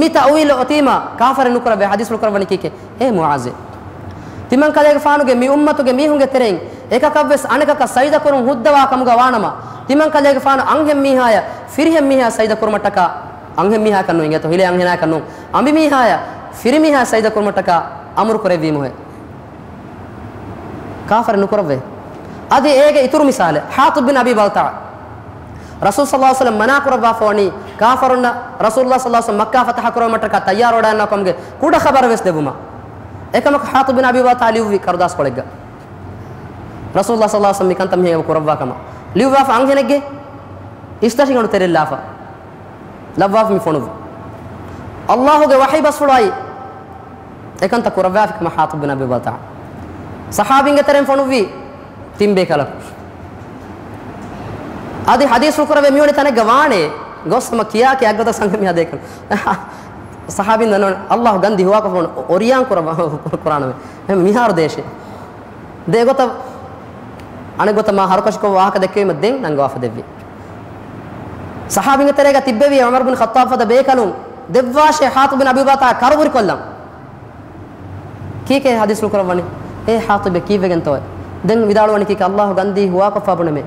މި ތައުވީލު އޮތީމާ، ކާފަރެއް ނުކުރައްވޭ. ޙަދީޘްފުޅު ކުރައްވަނީ ކީކޭ؟ އޭ މުޢާޛޭ! ތިމަން ކަލޭގެފާނުގެ މި އުއްމަތުގެ މީހުންގެ ތެރެއިން އެކަކަށްވެސް އަނެކަކަށް ސަޖިދަ ކުރުން ހުއްދަވާ ކަމުގަ ވާނަމަ، ތިމަން ކަލޭގެފާނު އަންހެން މީހާޔަށް ފިރިހެން މީހާ ސަޖިދަ ކުރުމަށްޓަކާ، އަންހެން މީހާޔަކަށް ނޫން އިނގޭތޯ، ހިލޭ އަންހެނާޔަކަށް ނޫން، އަނބިމީހާޔަށް ފިރިމީހާ ސަޖިދަ ކުރުމަށްޓަކާ އަމުރު ކުރެއްވީމުހޭ. ކާފަރެއް ނުކުރައްވޭ. އަދި އޭގެ އިތުރު މިސާލެއް، ޙާޠިބް ބިން އަބީ ބަލްތަޢާ. ރަސޫލު ޞައްލަﷲ ޢަލައިހި ވަސައްލަމަ މަނާ ކުރައްވާފަ ވަނީ، ކާފަރުންނަށް ރަސޫލުﷲ ޞައްލަﷲ ޢަލައިހި ވަސައްލަމަ މައްކާ ފަތަޙަ ކުރެވުމަށްޓަކާ ތައްޔާރުވެވަޑައިގަންނަވާ ކަމުގެ ކުޑަ ޚަބަރެއް ވެސް ދެއްވުމަށް. އެކަމަކު ޙާޠިބް ބިން އަބީ ބަލްތަޢާ ލިޔުއްވި ކަރުދާސްކޮޅެއްގަ. ރަސޫލުﷲ ޞައްލަﷲ ޢަލައިހި ވަސައްލަމަ މިކަންތައް މިހެން އެބަ ކުރައްވާ ކަމަށް. ލިޔުއްވާފަ އަންހެނެއްގެ އިސްތަށިގަނޑު ތެރެއްލާފަ. ލައްވާފަ މި ފޮނުއްވި. ﷲ ގެ ވަޙީ ބަސްފުޅު އައި އެކަންތައް ކުރައްވާފި ކަމަށް ޙާޠިބް ބިން އަބީ ބަލްތަޢާ. ޞަޙާބީންގެ ތެރެއިން ފޮނުއްވި ތިން ބޭކަލަކު. އަދި ޙަދީޘްފުޅު ކުރެވޭ މިވަނީ ތަނެއްގަ ވާނެ ގޮސް ހަމަ ކިޔާކި އަތްގޮތަށް ސަނގެ މި ހަދޭކަން. ޞަޙާބީން ދަންނަވަން ﷲ ގަންދީ ހުވާކޮށްފަ އޮރިޔާން ކުރައްވާ ކުރާނަމޭ. މިހާރު ދޭށޭ. ދެ ގޮތަށް، އަނެއް ގޮތަށް މާ ހަރުކަށިކޮށް ވާހަކަ ދެއްކެވީމަ ދެން ނަންގަވާފަ ދެއްވި. ޞަޙާބީންގެ ތެރޭގަ ތިއްބެވި ޢުމަރު ބިން ޚައްޠާބް ފަދަ ބޭކަލުން ދެއްވާށޭ ޙާޠިބް ބިން އަބީ ބަލްތަޢާ ކަރުބުރިކޮށްލަން. ކީކޭ ޙަދީޘްފުޅު ކުރައްވަނީ؟ އޭ ޙާޠިބޭ ކީއްވެގެންތޯއޭ؟ ދެން ވިދާޅުވަނީ ކީކޭ؟ ﷲ ގަންދީ ހުވާކޮށްފަ ބުނަމޭ.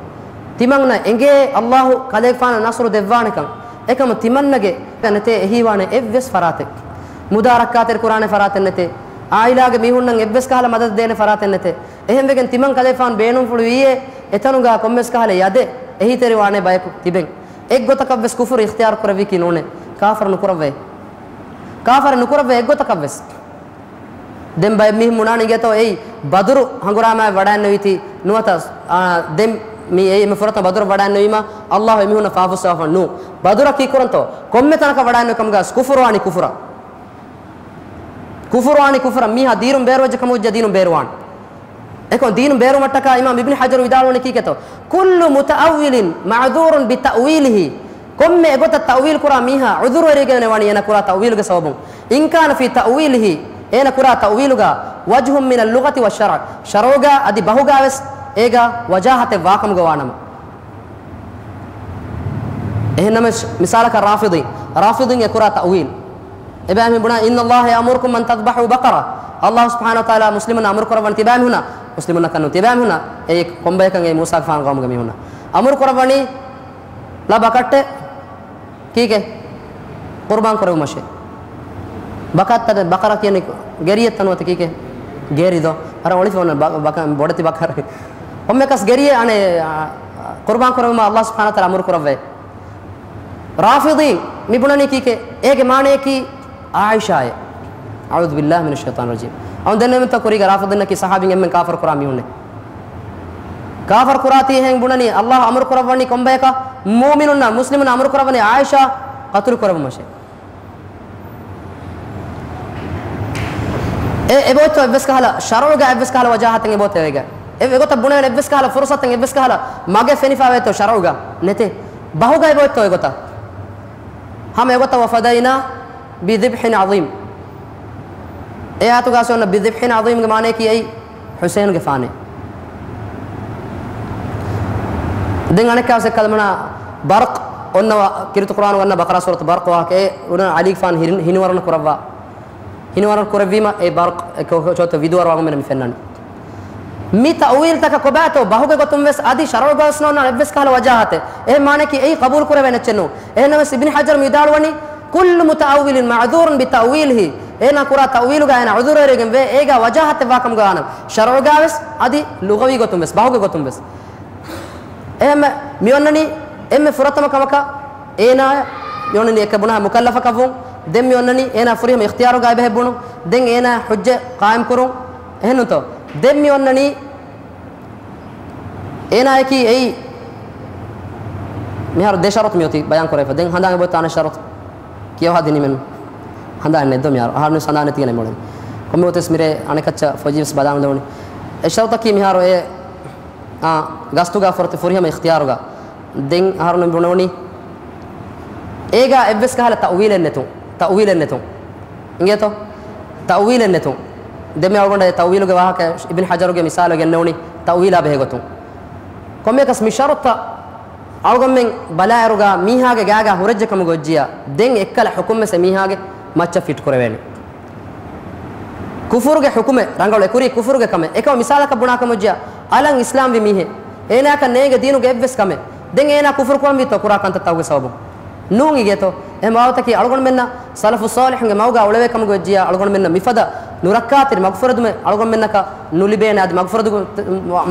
ތިމަންނަށް އެނގޭ ﷲ ކަލޭގެފާނަށް ނަޞްރު ދެއްވާނެކަން. އެކަމަ ތިމަންނަގެ ނެތޭ އެހީވާނެ އެއްވެސް ފަރާތެއް. މުދާ ރައްކާތެރި ކުރާނެ ފަރާތެއް ނެތޭ. ޢާއިލާގެ މީހުންނަށް އެއްވެސް ކަހަލަ މަދަދެއް ދޭނެ ފަރާތެއް ނެތޭ. އެހެންވެގެން ތިމަން ކަލޭފާން ބޭނުންފުޅުވީއޭ، އެތަނުގާ ކޮންމެސް ކަހަލަ ޔަދެއް އެހީތެރިވާނެ ބަޔަކު ތިބެން. އެއްގޮތަކަށްވެސް ކުފުރު އިޚްތިޔާރު ކުރެއްވީކީ ނޫނޭ. ކާފަރު ނުކުރައްވައޭ. ކާފަރު ނުކުރައްވައޭ އެއްގޮތަކަށްވެސް. ދެން ބައެއް މީހުން ބުނާނެ އިނގޭތޯ އެއީ ބަދުރު ހަނގުރާމައި ވަޑައިންނެވީތީ ނުވަތަ، އާ، ދެން މި އެއީ އެންމެ ފުރަތަމަ ބަދުރަށް ވަޑައިންނެވީމަ ﷲ އެމީހުންނަށް ފާފަ ފުއްސަވާފަ ނޫ. ބަދުރަށް ކީއްކުރަންތޯ؟ ކޮންމެ ތަނަކަށް ވަޑައިންނެވި ކަމުގަ ކުފުރުވާނީ ކުފުރަށް. ކުފުރުވާނީ ކުފުރަށް. މީހާ ދީނުން ބޭރުވެއްޖެ ކަމުގަ ދީނުން ބޭރުވާނެ. އެކަމަ ދީނުން ބޭރުވުމަށްޓަކާ އިމާމް އިބްނު ޙަޖަރު ވިދާޅުވަނީ ކީކޭތޯ؟ كل متأول معذور بتأويله. ކޮންމެ އެގޮތަށް ތައުވީލު ކުރާ މީހާ ޢުޛުރުވެރިވެގެން ވަނީ އޭނަ ކުރާ ތައުވީލުގެ ސަބަބުން. إن كان في تأويله، އޭނަ ކުރާ ތައުވީލުގަ وجه من اللغة والشرع، ޝަރުޢުގަ އަދި ބަހުގަ ވެސް އޭގަ ވަޖާހަތެއް ވާކަމުގަ ވާނަމަ. އެހެންނަމަވެސް، މިސާލަކަށް ރާފިޟީން، ރާފިޟީން އެކުރާ ތައުވީލް. އެބައިމީހުން ބުނާ، إن الله يأمركم أن تذبحوا بقرة. ﷲ ސުބްޙާނަހޫ ވަތަޢާލާ މުސްލިމުންނަށް އަމުރު ކުރައްވަނީ ތިބައިމީހުންނަށް، މުސްލިމުންނަކަށް ނޫން، ތިބައިމީހުންނަށް އެ ކޮންބަޔަކަށް އެ މޫސާގެފާނު ޤައުމުގެ މީހުންނަށް އަމުރު ކުރައްވަނީ، ލަ ބަކައްޓެ ކީކޭ؟ ޤުރުބާން ކުރެވުމަށޭ. ބަކައްތަ، ބަޤަރަ ކިޔަނީ ގެރިއެއްތަ ނުވަތަ ކީކޭ؟ ގެރި ދޯ. އަރަ އޮޅިފަ އޮންނަ ބަ-، ބަކަ-، ބޮޑެތި ބަކަރ. ކޮންމެއަކަސް ގެރިއެއް އަނެއް، އާ، ޤުރުބާން ކުރެވުމަށް ﷲ ސުބްޙާނަހޫ ވަތަޢާލާ އަމުރު ކުރައްވައޭ. ރާފިޟީން މި ބުނަނީ ކީކޭ؟ އޭގެ މާނަޔަކީ ޢާއިޝާއޭ. أعوذ بالله من الشيطان الرجيم. އަޅުން ދެންނެވިތަ ކުރީގަ ރާފިޟީންނަކީ ޞަޙާބީން އެންމެން ކާފަރު ކުރާ މީހުންނޭ. ކާފަރު ކުރާތީ އެހެން ބުނަނީ، ﷲ އަމުރު ކުރައްވަނީ ކޮންބަޔަކަށް؟ މުއުމިނުންނަށް، މުސްލިމުންނަށް އަމުރު ކުރައްވަނީ ޢާއިޝާ ޤަތުލު ކުރެވުމަށޭ. އެ، އެބައޮތްތޯ އެއްވެސް ކަހަލަ ޝަރުޢުގަ އެއްވެސް ކަހަލަ ވަޖާހަތެއް އެބައޮތޭ އޭގަ؟ އެ، އެގޮތަށް ބުނެވޭނެ އެއްވެސް ކަހަލަ ފުރުޞަތެއް އެއްވެސް ކަހަލަ މަގެއް ފެނިފައިވޭތޯ ޝަރުޢުގަ؟ ނެތޭ. ބަހުގަ އެބައޮތްތޯ އެގޮތަށް؟ ހަމަ އެގޮތަށް، وفديناه بذبح عظيم. އެ އާޔަތުގަ އަސްލު އޮންނަ بذبح عظيم ގެ މާނަޔަކީ އެއީ ޙުސައިނުގެފާނޭ. ދެން އަނެއްކާވެސް އެއްކަލަ ބުނާ ބަރްޤު އޮންނަ ވަ-، ކީރިތި ޤުރުއާނު ވަންނަ ބަޤަރާ ސޫރަތު ބަރްޤު ވާހަކަ އެ އުނަ ޢަލީގެފާނު ހިރި-، ހިނިވަރުން ކުރައްވާ. ހިނިވަރުން ކުރެއްވީމަ އެ ބަރްޤު އެ ކޮ-، ކޮ-، ޗޯތަ ވިދުވަރު ވަގުމެން މި ފެންނަނީ. މި ތައުވީލްތަކަށް ކޮބާތޯ ބަހުގެ ގޮތުން ވެސް އަދި ޝަރުޢުގަ ވެސް ނޯންނާނެ އެއްވެސް ކަހަލަ ވަޖާހަތެއް. އެހެން މާނަޔަކީ އެއީ ޤަބޫލު ކުރެވޭ ނެއްޗެއް ނޫން. އެހެންނަމަވެސް އިބްނު ޙަޖަރު ވިދާޅުވަނީ، كل متأول معذور بتأويله. އޭނާ ކުރާ ތައުވީލުގަ އޭނާ ޢުޛުރުވެރިވެގެން ވޭ، އޭގަ ވަޖާހަތެއް ވާކަމުގަ ވާނަމަ. ޝަރުޢުގަ ވެސް އަދި ލުޣަވީ ގޮތުން ވެސް، ބަހުގެ ގޮތުން ވެސް. އެހެންމެ މި އޮންނަނީ އެންމެ ފުރަތަމަ ކަމަކަށް އޭނާ މި އޮންނަނީ އެކަ ބުނާ މުކައްލަފަކަށްވުން. ދެން މި އޮންނަނީ އޭނާ ފުރިހަމަ އިޚްތިޔާރުގަ އެބަހެއް ބުނުން. ދެން އޭނާ ޙުއްޖަ ޤާއިމް ކުރުން. އެހެންނުތޯ؟ ދެން މި އޮންނަނީ އޭނާޔަކީ އެއީ މިހާރު ދެ ޝަރުޠު މިއޮތީ ބަޔާން ކުރެވިފަ. ދެން ހަނދާން އެބައޮތްތަ އަނެއް ޝަރުޠު؟ ކިޔަވާ ދިނީމެއްނު. ހަނދާން ނެއްދޯ މިހާރު. އަހަރު ސަނދާނެ ތިގެނެ މޮޅެން. ކޮންމެ އޮތެސް މިރޭ އަނެކައްޗަ ފޮޖީވެސް ބަލާން ދެވުނީ. އެއް ޝަރުޠަކީ މިހާރު އެ، އާ، ގަސްތުގަ ފުރަތި ފުރިހަމަ އިޚްތިޔާރުގަ. ދެން އަހަރުން ބުނެވުނީ އޭގަ އެއްވެސް ކަހަލަ ތައުވީލެއް ނެތުން. ތައުވީލެއް ނެތުން. އިނގޭތޯ؟ ތައުވީލެއް ނެތުން. ދެންމެ އަޅުގަނޑަށް އެ ތައުވީލުގެ ވާހަކަ އިބްނު ޙަޖަރުގެ މިސާލު ގެންނެވުނީ ތައުވީލާ ބެހޭގޮތުން. ކޮންމެއަކަސް މި ޝަރުޠަށް އަޅުގަނޑުމެން ބަލާއިރުގަ މީހާގެ ގާގާ ހުރެއްޖެ ކަމުގެ އޮއްޖިޔާ، ދެން އެއްކަލަ ޙުކުމްވެސް އެ މީހާގެ މައްޗަށް ފިޓް ކުރެވޭނެ. ކުފުރުގެ ޙުކުމެއް ރަނގަޅު އެކުރީ ކުފުރުގެ ކަމެއް. އެކަމަ މިސާލަކަށް ބުނާކަމު އޮއްޖިޔާ، އަލަށް އިސްލާމްވި މީހެއް، އޭނާއަކަށް ނޭނގެ ދީނުގެ އެއްވެސް ކަމެއް، ދެން އޭނާ ކުފުރު ކުރަންވީތޯ ކުރާ ކަންތައްތަކުގެ ސަބަބުން؟ ނޫން އިގޭތޯ. އެހެން ވާގޮތަކީ އަޅުގަނޑުމެންނަށް ސަލަފު ޞާލިޙުންގެ މަގުގަ އުޅެވޭ ކަމުގެ އޮއްޖިޔާ އަޅުގަނޑުމެންނަށް މިފަދަ ނުރައްކާތެރި މަގުފުރެދުމެއް އަޅުގަނޑުމެންނަކަށް ނުލިބޭނެ. އަދި މަގުފުރެދު-،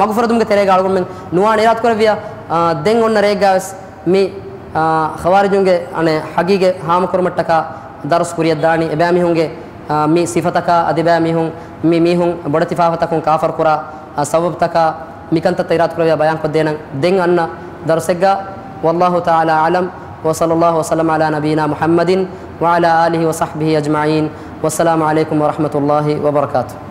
މަގުފުރެދުމުގެ ތެރޭގަ އަޅުގަނޑުމެން ނުވާނެ އިރާދަކުރެއްވިޔާ، އާ، ދެން އޮންނަ ރެއެއްގަވެސް މި، އާ، ޚަވާރިޖުންގެ އަނެއް ހަގީގަތް ހާމަކުރުމަށްޓަކާ ދަރުސް ކުރިޔަށްދާނީ. އެބައިމީހުންގެ، އާ، މި ސިފަތަކާ އަދި އެބައިމީހުން މި މީހުން ބޮޑެތި ފާފަތަކުން ކާފަރުކުރާ، އާ، ސަބަބުތަކާ މިކަންތައްތައް އިރާދަކުރެއްވިޔާ ބަޔާންކޮށްދޭނަން ދެން އަންނަ ދަރުސެއްގަ. والله تعالى أعلم، وصلى الله وسلم على نبينا محمد وعلى آله وصحبه أجمعين، والسلام عليكم ورحمة الله وبركاته.